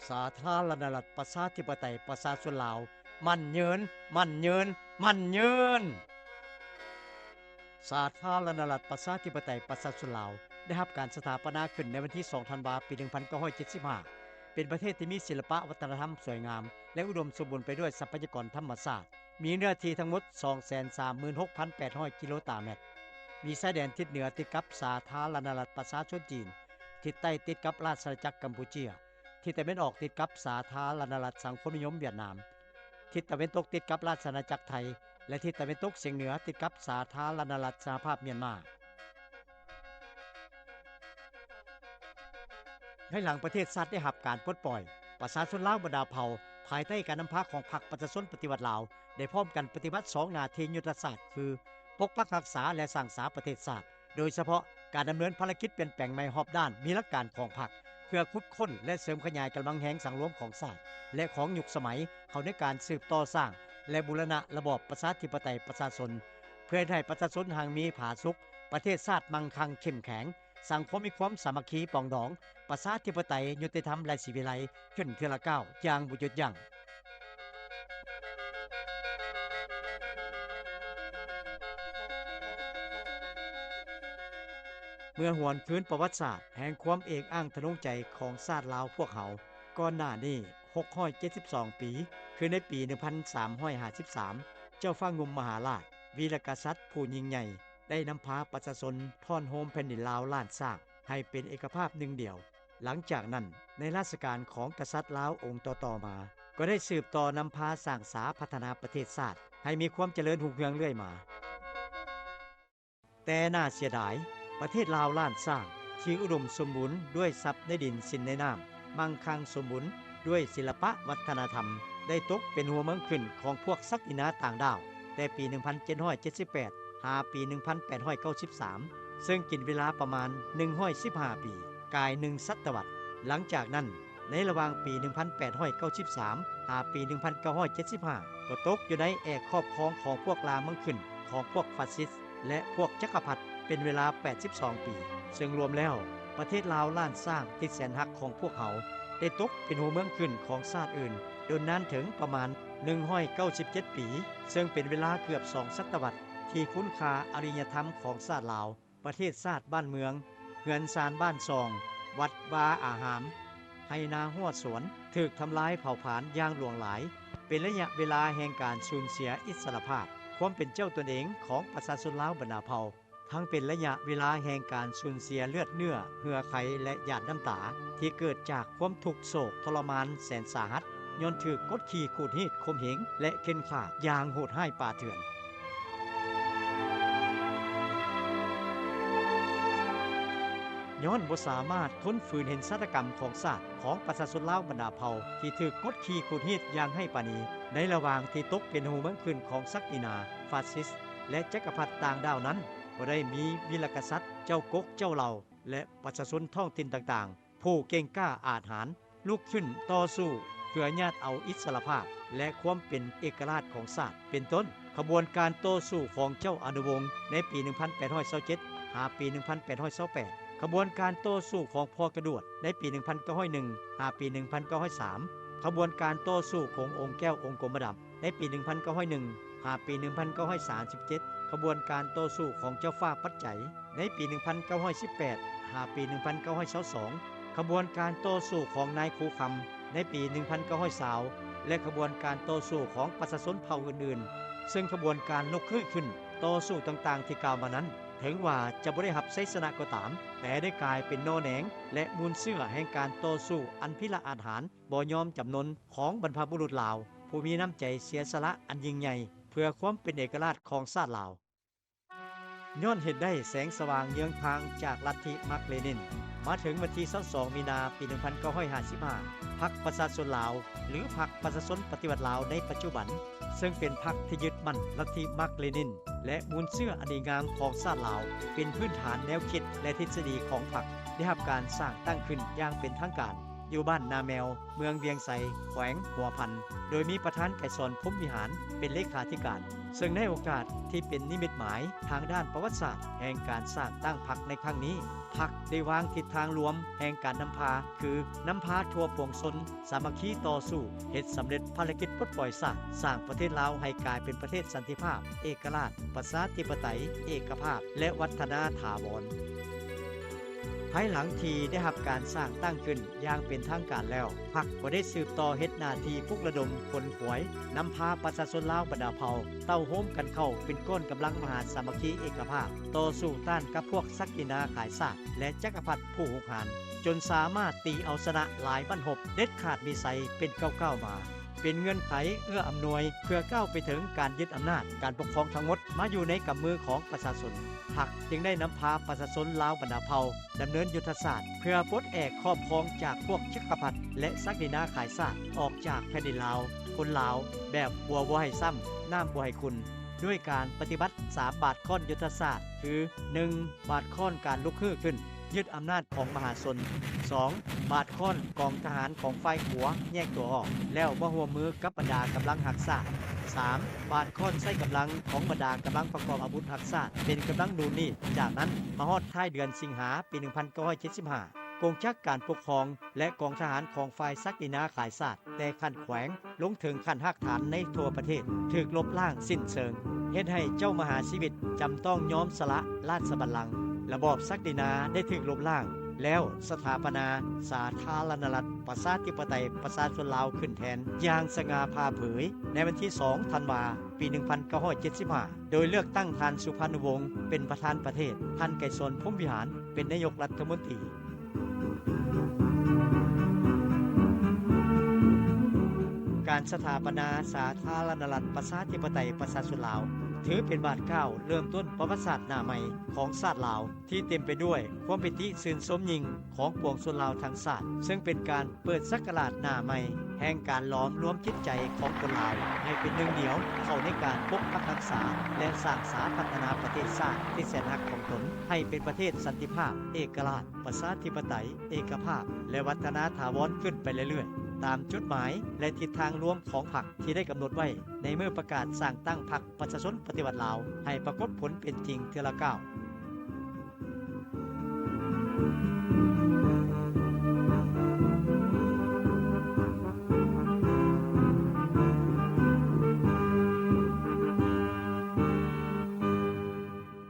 ສາທາລະນະລັດ ປະຊາທິປະໄຕ ປະຊາຊົນລາວ ໝັ້ນຍືນ! ໝັ້ນຍືນ! ໝັ້ນຍືນ! ສາທາລະນະລັດ ປະຊາທິປະໄຕ ປະຊາຊົນລາວ ໄດ້ຮັບການສະຖາປະນາຂຶ້ນໃນວັນທີສອງ ທັນວາ ປີໜຶ່ງພັນເກົ້າຮ້ອຍເຈັດສິບຫ້າ ເປັນປະເທດທີ່ມີສິລະປະວັດທະນະທຳສວຍງາມ ແລະ ອຸດົມສົມບູນໄປດ້ວຍຊັບພະຍາກອນທຳມະຊາດ, ມີເນື້ອທີ່ທັງໝົດ ສອງແສນສາມໝື່ນຫົກພັນແປດຮ້ອຍ ກິໂລຕາແມັດ, ມີຊາຍແດນທິດເໜືອຕິດກັບສາທາລະນະລັດ ປະຊາຊົນຈີນ, ທິດໃຕ້ຕິດກັບລາຊະອານາຈັກກຳປູເຈຍ, ທິດຕາເວັນອອກຕິດກັບສາທາລະນະລັດສັງຄົມນິຍົມຫວຽດນາມ, ທິດຕາເວັນຕົກຕິດກັບລາຊະອານາຈັກໄທ ແລະ ທິດຕາເວັນຕົກສຽງເໜືອຕິດກັບສາທາລະນະລັດສະຫະພາບມຽນມາ. ພາຍຫຼັງປະເທດຊາດໄດ້ຮັບການປົດປ່ອຍ, ປະຊາຊົນລາວບັນດາເຜົ່າ ພາຍໃຕ້ການນຳພາຂອງພັກປະຊາຊົນປະຕິວັດລາວ ໄດ້ພ້ອມກັນປະຕິບັດສອງໜ້າທີ່ຍຸດທະສາດ ຄື ປົກປັກຮັກສາ ແລະ ສ້າງສາປະເທດຊາດ. ໂດຍສະເພາະການດຳເນີນພາລະກິດປ່ຽນແປງໃໝ່ຮອບດ້ານ ມີຫຼັກການຂອງພັກ ເພື່ອຂຸດຄົ້ນ ແລະ ເສີມຂະຫຍາຍກຳລັງແຮງສັງລວມຂອງຊາດ ແລະ ຂອງຍຸກສະໄໝ ເຂົ້າໃນການສືບຕໍ່ສ້າງ ແລະ ບູລະນະລະບອບປະຊາທິປະໄຕປະຊາຊົນ ເພື່ອເຮັດໃຫ້ປະຊາຊົນຮັ່ງມີຜາສຸກ, ປະເທດຊາດມັ່ງຄັ່ງເຂັ້ມແຂງ, ສັງຄົມມີຄວາມສາມັກຄີປອງດອງ, ປະຊາທິປະໄຕ, ຍຸຕິທຳ ແລະ ສີວິໄລ ຂຶ້ນເທື່ອລະກ້າວຢ່າງບໍ່ຢຸດຢັ້ງ. ເມື່ອຫວນຄືນປະຫວັດສາດແຫ່ງຄວາມເອກອ້າງທະນົງໃຈຂອງຊາດລາວພວກເຮົາ, ກ່ອນໜ້ານີ້ຫົກຮ້ອຍເຈັດສິບສອງປີ, ຄືໃນປີໜຶ່ງພັນສາມຮ້ອຍຫ້າສິບສາມ ເຈົ້າຟ້າງຸ່ມມະຫາລາດ, ວີລະກະສັດຜູ້ຍິ່ງໃຫຍ່ ໄດ້ນຳພາປະຊາຊົນທ້ອນໂຮມແຜ່ນດິນລາວລ້ານຊ້າງໃຫ້ເປັນເອກະພາບໜຶ່ງດຽວ. ຫຼັງຈາກນັ້ນ, ໃນລາຊະການຂອງກະສັດລາວອົງຕໍ່ໆມາ, ກໍໄດ້ສືບຕໍ່ນຳພາສ້າງສາພັດທະນາປະເທດຊາດໃຫ້ມີຄວາມຈະເລີນຮຸ່ງເຮືອງເລື້ອຍມາ. ແຕ່ໜ້າເສຍດາຍ, ປະເທດລາວລ້ານຊ້າງທີ່ອຸດົມສົມບູນດ້ວຍຊັບໃນດິນສິນໃນນ້ຳ, ມັ່ງຄັ່ງສົມບູນດ້ວຍສິລະປະວັດທະນະທຳ ໄດ້ຕົກເປັນຫົວເມືອງຂຶ້ນຂອງພວກສັກດິນາຕ່າງດ້າວ ແຕ່ປີໜຶ່ງພັນເຈັດຮ້ອຍເຈັດສິບແປດ ຫາປີໜຶ່ງພັນແປດຮ້ອຍເກົ້າສິບສາມ ເຊິ່ງກິນເວລາປະມານໜຶ່ງຮ້ອຍສິບຫ້າປີ, ກາຍໜຶ່ງສັດຕະວັດ. ຫຼັງຈາກນັ້ນ, ໃນລະຫວ່າງປີໜຶ່ງພັນແປດຮ້ອຍເກົ້າສິບສາມ ຫາປີໜຶ່ງພັນເກົ້າຮ້ອຍເຈັດສິບຫ້າ ກໍຕົກຢູ່ໃນແອກຄອບຄອງຂອງພວກລ່າເມືອງຂຶ້ນຂອງພວກຟາຊິດ ແລະ ພວກຈັກກະພັດເປັນເວລາແປດສິບສອງປີ, ເຊິ່ງລວມແລ້ວ ປະເທດລາວລ້ານຊ້າງຕິດແສນຮັກຂອງພວກເຮົາ ໄດ້ຕົກເປັນຫົວເມືອງຂຶ້ນຂອງຊາດອື່ນ ດົນນານເຖິງປະມານໜຶ່ງຮ້ອຍເກົ້າສິບເຈັດປີ, ເຊິ່ງເປັນເວລາເກືອບສອງສັດຕະວັດ ທີ່ຄຸນຄ່າອາລິຍະທຳຂອງຊາດລາວ, ປະເທດຊາດບ້ານເມືອງ, ເຮືອນຊານບ້ານຊ່ອງ, ວັດວາອາຮາມ, ໄຮ່ນາຮົ້ວສວນ ຖືກທຳລາຍເຜົາຜານຢ່າງຫຼວງຫຼາຍ, ເປັນໄລຍະເວລາແຫ່ງການສູນເສຍອິດສະຫຼະພາບ, ຄວາມເປັນເຈົ້າຕົນເອງຂອງປະຊາຊົນລາວບັນດາເຜົ່າ, ທັງເປັນໄລຍະເວລາແຫ່ງການສູນເສຍເລືອດເນື້ອ, ເຫື່ອໄຂ ແລະ ຫຍາດນ້ຳຕາ ທີ່ເກີດຈາກຄວາມທຸກໂສກທໍລະມານແສນສາຫັດ ຍ້ອນຖືກກົດຂີ່ຂູດຮີດຂົ່ມເຫງ ແລະ ເຂັ່ນຂ້າຢ່າງໂຫດຮ້າຍປ່າເຖື່ອນ. ຍ້ອນບໍ່ສາມາດທົນຝືນເຫັນຊາຕະກຳຂອງຊາດ ຂອງປະຊາຊົນລາວບັນດາເຜົ່າ ທີ່ຖືກກົດຂີ່ຂູດຮີດຢ່າງຮ້າຍປານນີ້ ໃນລະຫວ່າງທີ່ຕົກເປັນຫົວເມືອງຂຶ້ນຂອງສັກດິນາ, ຟາຊິດ ແລະ ຈັກກະພັດຕ່າງດ້າວນັ້ນ, ກໍໄດ້ມີວິລະກະສັດ, ເຈົ້າກົກເຈົ້າເຫຼົ່າ ແລະ ປະຊາຊົນທ້ອງຖິ່ນຕ່າງໆ ຜູ້ເກັ່ງກ້າອາດຫານ ລຸກຂຶ້ນຕໍ່ສູ້ເພື່ອຍາດເອົາອິດສະຫຼະພາບ ແລະ ຄວາມເປັນເອກະລາດຂອງຊາດ ເປັນຕົ້ນ ຂະບວນການຕໍ່ສູ້ຂອງເຈົ້າອະນຸວົງໃນປີໜຶ່ງພັນແປດຮ້ອຍຊາວເຈັດ ຫາປີໜຶ່ງພັນແປດຮ້ອຍຊາວແປດ, ຂະບວນການຕໍ່ສູ້ຂອງພໍ່ກະດວດໃນປີໜຶ່ງພັນເກົ້າຮ້ອຍໜຶ່ງ ຫາປີໜຶ່ງພັນເກົ້າຮ້ອຍສາມ, ຂະບວນການຕໍ່ສູ້ຂອງອົງແກ້ວອົງກົມມະດຳ ໃນປີໜຶ່ງພັນເກົ້າຮ້ອຍໜຶ່ງ ຫາປີໜຶ່ງພັນເກົ້າຮ້ອຍສາມສິບເຈັດ, ຂະບວນການຕໍ່ສູ້ຂອງເຈົ້າຟ້າປັດໄຈໃນປີໜຶ່ງພັນເກົ້າຮ້ອຍສິບແປດ ຫາປີໜຶ່ງພັນເກົ້າຮ້ອຍຊາວສອງ, ຂະບວນການຕໍ່ສູ້ຂອງນາຍຄູຄຳໃນປີໜຶ່ງພັນເກົ້າຮ້ອຍຊາວ ແລະ ຂະບວນການຕໍ່ສູ້ຂອງປະຊາຊົນເຜົ່າອື່ນໆ, ເຊິ່ງຂະບວນການລຸກຮືຂຶ້ນຕໍ່ສູ້ຕ່າງໆທີ່ກ່າວມານັ້ນ ເຖິງວ່າຈະບໍ່ໄດ້ຮັບໄຊຊະນະກໍຕາມ, ແຕ່ໄດ້ກາຍເປັນໜໍ່ແໜງ ແລະ ມູນເຊື້ອແຫ່ງການຕໍ່ສູ້ອັນພິລະອາດຫານ ບໍ່ຍອມຈຳນົນຂອງບັນພະບຸລຸດລາວ ຜູ້ມີນ້ຳໃຈເສຍສະຫຼະອັນຍິ່ງໃຫຍ່ ເພື່ອຄວາມເປັນເອກະລາດຂອງຊາດລາວ. ຍ້ອນເຫັນໄດ້ແສງສະຫວ່າງເຍືອງທາງຈາກລັດທິມາກເລນິນ, ມາເຖິງວັນທີຊາວສອງ ມີນາ ປີໜຶ່ງພັນເກົ້າຮ້ອຍຫ້າສິບຫ້າ ພັກປະຊາຊົນລາວ ຫຼື ພັກປະຊາຊົນປະຕິວັດລາວໃນປັດຈຸບັນ, ເຊິ່ງເປັນພັກທີ່ຍຶດໝັ້ນລັດທິມາກເລນິນ ແລະ ມູນເຊື້ອອັນດີງາມຂອງຊາດລາວ ເປັນພື້ນຖານແນວຄິດ ແລະ ທິດສະດີຂອງພັກ ໄດ້ຮັບການສ້າງຕັ້ງຂຶ້ນຢ່າງເປັນທາງການ. ຢູ່ບ້ານນາແມວ ເມືອງວຽງໄຊ ແຂວງຫົວພັນ, ໂດຍມີປະທານໄກສອນ ພົມວິຫານ ເປັນເລຂາທິການ, ເຊິ່ງໃນໂອກາດທີ່ເປັນນິມິດໝາຍທາງດ້ານປະຫວັດສາດແຫ່ງການສ້າງຕັ້ງພັກໃນຄັ້ງນີ້, ພັກໄດ້ວາງທິດທາງລວມແຫ່ງການນຳພາ ຄື ນຳພາທົ່ວປວງຊົນສາມັກຄີຕໍ່ສູ້ ເຮັດສຳເລັດພາລະກິດປົດປ່ອຍຊາດ, ສ້າງປະເທດລາວໃຫ້ກາຍເປັນປະເທດສັນຕິພາບ, ເອກະລາດ, ປະຊາທິປະໄຕ, ເອກະພາບ ແລະ ວັດທະນາຖາວອນ. ພາຍຫຼັງທີ່ໄດ້ຮັບການສ້າງຕັ້ງຂຶ້ນຢ່າງເປັນທາງການແລ້ວ, ພັກກໍໄດ້ສືບຕໍ່ເຮັດໜ້າທີ່ປຸກລະດົມຂົນຂວາຍ, ນຳພາປະຊາຊົນລາວບັນດາເຜົ່າ ເຕົ້າໂຮມກັນເຂົ້າເປັນກ້ອນກຳລັງມະຫາສາມັກຄີເອກະພາບ, ຕໍ່ສູ້ຕ້ານກັບພວກສັກດິນາຂາຍຊາດ ແລະ ຈັກກະພັດຜູ້ຮຸກຮານ, ຈົນສາມາດຕີເອົາຊະນະຫຼາຍບັ້ນຮົບເດັດຂາດວິໄສເປັນກ້າວໆມາ, ເປັນເງື່ອນໄຂເອື້ອອຳນວຍເພື່ອກ້າວໄປເຖິງການຍຶດອຳນາດການປົກຄອງທັງໝົດມາຢູ່ໃນກຳມືຂອງປະຊາຊົນ. ພັກຈຶ່ງໄດ້ນຳພາປະຊາຊົນລາວບັນດາເຜົ່າ ດຳເນີນຍຸດທະສາດເພື່ອປົດແອກຄອບຄອງຈາກພວກຈັກກະພັດ ແລະ ສັກດິນາຂາຍຊາດອອກຈາກແຜ່ນດິນລາວ, ຄົນລາວ ແບບບົວບໍ່ໃຫ້ຊ້ຳ ນ້ຳບໍ່ໃຫ້ຂຸ່ນ ດ້ວຍການປະຕິບັດສາມບາດຄ້ອນຍຸດທະສາດ ຄື ໜຶ່ງ ບາດຄ້ອນການລຸກຮືຂຶ້ນ, ຍຶດອຳນາດຂອງມະຫາຊົນ, ສອງ ບາດຄ້ອນກອງທະຫານຂອງຝ່າຍຂົວແຍກຕົວອອກ ແລ້ວມາຮ່ວມມືກັບບັນດາກຳລັງຮັກຊາດ, ສາມ ບາດຄ້ອນໃຊ້ກຳລັງຂອງບັນດາກຳລັງປະກອບອາວຸດຮັກຊາດເປັນກຳລັງນູນນີ້. ຈາກນັ້ນມາຮອດທ້າຍເດືອນສິງຫາປີໜຶ່ງພັນເກົ້າຮ້ອຍເຈັດສິບຫ້າ ກົງຈັກການປົກຄອງ ແລະ ກອງທະຫານຂອງຝ່າຍສັກດິນາຂາຍຊາດ ແຕ່ຂັ້ນແຂວງລົງເຖິງຂັ້ນຮາກຖານໃນທົ່ວປະເທດ ຖືກລົບລ້າງສິ້ນເຊີງ, ເຮັດໃຫ້ເຈົ້າມະຫາຊີວິດຈຳຕ້ອງຍອມສະຫຼະລາຊະບັນລັງ. ລະບອບສັກດິນາໄດ້ຖືກລົບລ້າງ ແລ້ວສະຖາປະນາສາທາລະນະລັດ ປະຊາທິປະໄຕ ປະຊາຊົນລາວຂຶ້ນແທນຢ່າງສະຫງ່າຜ່າເຜີຍ ໃນວັນທີສອງ ທັນວາ ປີໜຶ່ງພັນເກົ້າຮ້ອຍເຈັດສິບຫ້າ ໂດຍເລືອກຕັ້ງທ່ານ ສຸພານຸວົງ ເປັນປະທານປະເທດ, ທ່ານ ໄກສອນ ພົມວິຫານ ເປັນນາຍົກລັດຖະມົນຕີ. ການສະຖາປະນາສາທາລະນະລັດ ປະຊາທິປະໄຕ ປະຊາຊົນລາວ ຖືເປັນບາດກ້າວເລີ່ມຕົ້ນປະຫວັດສາດໜ້າໃໝ່ຂອງຊາດລາວ ທີ່ເຕັມໄປດ້ວຍຄວາມປີຕິຊື່ນຊົມຍິ່ງຂອງປວງຊົນລາວທັງຊາດ, ເຊິ່ງເປັນການເປີດສັກກະລາດໜ້າໃໝ່ແຫ່ງການຫຼອມລວມຈິດໃຈຂອງຄົນລາວໃຫ້ເປັນໜຶ່ງດຽວເຂົ້າໃນການປົກປັກຮັກສາ ແລະ ສ້າງສາພັດທະນາປະເທດຊາດທີ່ແສນຮັກຂອງຕົນ ໃຫ້ເປັນປະເທດສັນຕິພາບ, ເອກະລາດ, ປະຊາທິປະໄຕ, ເອກະພາບ ແລະ ວັດທະນາຖາວອນຂຶ້ນໄປເລື້ອຍໆ ຕາມຈຸດໝາຍ ແລະ ທິດທາງລວມຂອງພັກທີ່ໄດ້ກຳນົດໄວ້ໃນມື້ປະກາດສ້າງຕັ້ງພັກ ປະຊາຊົນປະຕິວັດລາວ ໃຫ້ປາກົດຜົນເປັນຈິງເທື່ອລະກ້າວ.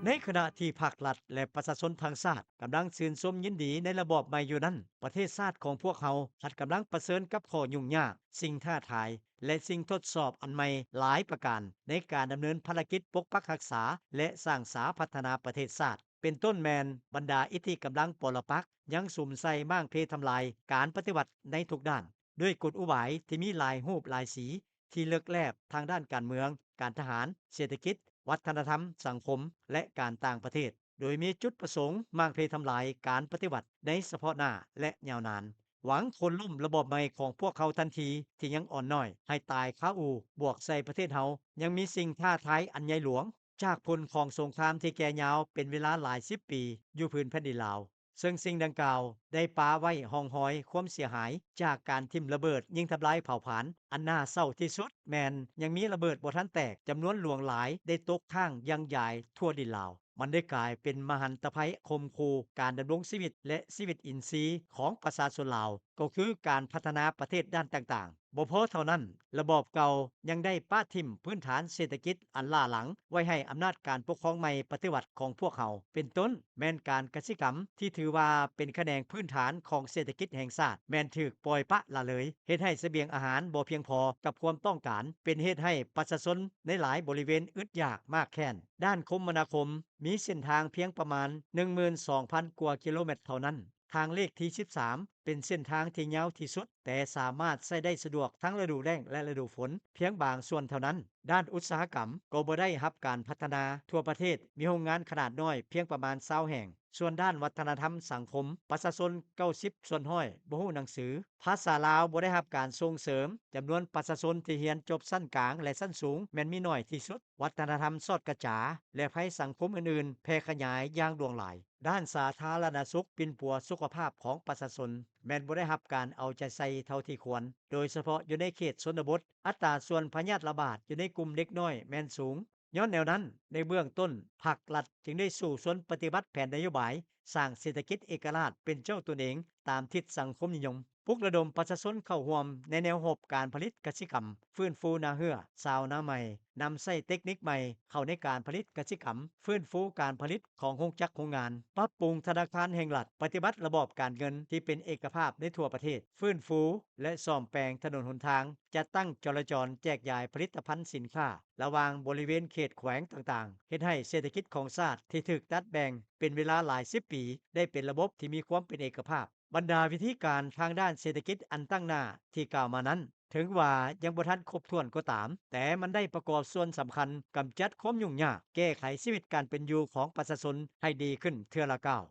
ໃນຂະນະທີ່ພັກລັດ ແລະ ປະຊາຊົນທັງຊາດກຳລັງຊື່ນຊົມຍິນດີໃນລະບອບໃໝ່ຢູ່ນັ້ນ, ປະເທດຊາດຂອງພວກເຮົາພັດກຳລັງປະເຊີນກັບຂໍ້ຫຍຸ້ງຍາກ, ສິ່ງທ້າທາຍ ແລະ ສິ່ງທົດສອບອັນໃໝ່ຫຼາຍປະການ ໃນການດຳເນີນພາລະກິດປົກປັກຮັກສາ ແລະ ສ້າງສາພັດທະນາປະເທດຊາດ, ເປັນຕົ້ນແມ່ນບັນດາອິດທິກຳລັງປໍລະປັກຍັງສຸມໃສ່ມ້າງເພທຳລາຍການປະຕິວັດໃນທຸກດ້ານ ດ້ວຍກົນອຸບາຍທີ່ມີຫຼາຍຮູບຫຼາຍສີ ທີ່ເລິກແລບທາງດ້ານການເມືອງ, ການທະຫານ, ເສດຖະກິດ, ວັດທະນະທຳ, ສັງຄົມ ແລະ ການຕ່າງປະເທດ, ໂດຍມີຈຸດປະສົງມ້າງເພທຳລາຍການປະຕິວັດໃນສະເພາະໜ້າ ແລະ ຍາວນານ. ຫວັງໂຄ່ນລົ້ມລະບອບໃໝ່ຂອງພວກເຮົາທັນທີທີ່ຍັງອ່ອນນ້ອຍ ໃຫ້ຕາຍຄາອູ້ບວກໃສ່ປະເທດເຮົາ ຍັງມີສິ່ງທ້າທາຍອັນໃຫຍ່ຫຼວງ ຈາກຜົນຂອງສົງຄາມທີ່ແກ່ຍາວເປັນເວລາຫຼາຍສິບປີຢູ່ພື້ນແຜ່ນດິນລາວ, ເຊິ່ງສິ່ງດັ່ງກ່າວໄດ້ປາໄວ້ຮ່ອງຮອຍຄວາມເສຍຫາຍຈາກການຖິ້ມລະເບີດຍິງທຳລາຍເຜົາຜານ. ອັນໜ້າເສົ້າທີ່ສຸດແມ່ນຍັງມີລະເບີດບໍ່ທັນແຕກຈຳນວນຫຼວງຫຼາຍໄດ້ຕົກຄ້າງຢັ້ງຢາຍທົ່ວດິນລາວ. ມັນໄດ້ກາຍເປັນມະຫັນຕະໄພຂົ່ມຂູ່ການດຳລົງຊີວິດ ແລະ ຊີວິດອິນຊີຂອງປະຊາຊົນລາວ, ກໍຄືການພັດທະນາປະເທດດ້ານຕ່າງໆ. ບໍ່ພໍເທົ່ານັ້ນ, ລະບອບເກົ່າຍັງໄດ້ປະຖິ້ມພື້ນຖານເສດຖະກິດອັນລ້າຫຼັງໄວ້ໃຫ້ອຳນາດການປົກຄອງໃໝ່ປະຕິວັດຂອງພວກເຮົາ, ເປັນຕົ້ນແມ່ນການກະສິກຳ ທີ່ຖືວ່າເປັນຂະແໜງພື້ນຖານຂອງເສດຖະກິດແຫ່ງຊາດ ແມ່ນຖືກປ່ອຍປະລະເລີຍ, ເຮັດໃຫ້ສະບຽງອາຫານບໍ່ພຽງພໍກັບຄວາມຕ້ອງການ, ເປັນເຫດໃຫ້ປະຊາຊົນໃນຫຼາຍບໍລິເວນອຶດຢາກມາກແຄ້ນ. ດ້ານຄົມມະນາຄົມ ມີເສັ້ນທາງພຽງປະມານໜຶ່ງໝື່ນສອງພັນກວ່າກິໂລແມັດເທົ່ານັ້ນ. ທາງເລກທີສິບສາມ ເປັນເສັ້ນທາງທີ່ຍາວທີ່ສຸດ, ແຕ່ສາມາດໃຊ້ໄດ້ສະດວກທັງລະດູແລ້ງ ແລະ ລະດູຝົນພຽງບາງສ່ວນເທົ່ານັ້ນ. ດ້ານອຸດສາຫະກຳກໍບໍ່ໄດ້ຮັບການພັດທະນາ. ທົ່ວປະເທດມີໂຮງງານຂະໜາດນ້ອຍພຽງປະມານຊາວແຫ່ງ. ສ່ວນດ້ານວັດທະນະທຳສັງຄົມ, ປະຊາຊົນເກົ້າສິບສ່ວນຮ້ອຍບໍ່ຮູ້ໜັງສື. ພາສາລາວບໍ່ໄດ້ຮັບການສົ່ງເສີມ, ຈຳນວນປະຊາຊົນທີ່ຮຽນຈົບຊັ້ນກາງ ແລະ ຊັ້ນສູງແມ່ນມີໜ້ອຍທີ່ສຸດ. ວັດທະນະທຳຊອດກະຈາ ແລະ ໄພສັງຄົມອື່ນໆແຜ່ຂະຫຍາຍຢ່າງຫຼວງຫຼາຍ. ດ້ານສາທາລະນະສຸກປິ່ນປົວສຸຂະພາບຂອງປະຊາຊົນ ແມ່ນບໍ່ໄດ້ຮັບການເອົາໃຈໃສ່ເທົ່າທີ່ຄວນ, ໂດຍສະເພາະຢູ່ໃນເຂດຊົນນະບົດ, ອັດຕາສ່ວນພະຍາດລະບາດຢູ່ໃນກຸ່ມເດັກນ້ອຍແມ່ນສູງ. ຍ້ອນແນວນັ້ນ, ໃນເບື້ອງຕົ້ນ, ພັກລັດຈຶ່ງໄດ້ສູ້ຊົນປະຕິບັດແຜນນະໂຍບາຍສ້າງເສດຖະກິດເອກະລາດເປັນເຈົ້າຕົນເອງຕາມທິດສັງຄົມນິຍົມ, ປຸກລະດົມປະຊາຊົນເຂົ້າຮ່ວມໃນແນວຮົບການຜະລິດກະສິກຳ, ຟື້ນຟູນາເຮື້ອ, ຊາວນາໃໝ່, ນຳໃຊ້ເຕັກນິກໃໝ່ເຂົ້າໃນການຜະລິດກະສິກຳ, ຟື້ນຟູການຜະລິດຂອງໂຮງຈັກໂຮງງານ, ປັບປຸງທະນາຄານແຫ່ງລັດ, ປະຕິບັດລະບອບການເງິນທີ່ເປັນເອກະພາບໃນທົ່ວປະເທດ, ຟື້ນຟູ ແລະ ສ້ອມແປງຖະໜົນຫົນທາງ, ຈັດຕັ້ງຈໍລະຈອນແຈກຢາຍຜະລິດຕະພັນສິນຄ້າລະຫວ່າງບໍລິເວນເຂດແຂວງຕ່າງໆ, ເຮັດໃຫ້ເສດຖະກິດຂອງຊາດທີ່ຖືກຕັດແບ່ງເປັນເວລາຫຼາຍສິບປີ ໄດ້ເປັນລະບົບທີ່ມີຄວາມເປັນເອກະພາບ. ບັນດາວິທີການທາງດ້ານເສດຖະກິດອັນຕັ້ງໜ້າທີ່ກ່າວມານັ້ນ, ເຖິງວ່າຍັງບໍ່ທັນຄົບຖ້ວນກໍຕາມ, ແຕ່ມັນໄດ້ປະກອບສ່ວນສຳຄັນກຳຈັດຄວາມຫຍຸ້ງຍາກ, ແກ້ໄຂຊີວິດການເປັນຢູ່ຂອງປະຊາຊົນໃຫ້ດີຂຶ້ນເທື່ອລະກ້າວ.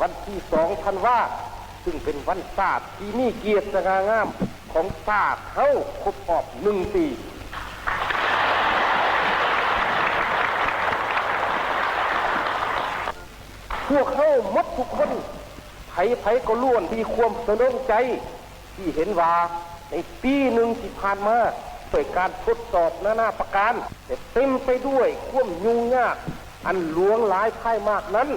ວັນທີສອງທັນວາ ຊຶ່ງເປັນວັນຊາດທີ່ມີກຽດສະຫງ່າງາມຂອງຊາດເຮົາຄົບຮອບໜຶ່ງປີ. ພວກເຮົາໝົດທຸກຄົນ ໃຜໆກໍລ້ວນມີຄວາມສະຫຼອງໃຈ ທີ່ເຫັນວ່າໃນປີໜຶ່ງທີ່ຜ່ານມາ ດ້ວຍການທົດສອບນານາປະການ ແລະ ເຕັມໄປດ້ວຍຄວາມຫຍຸ້ງຍາກອັນຫຼວງຫຼາຍພາຍມາກນັ້ນ,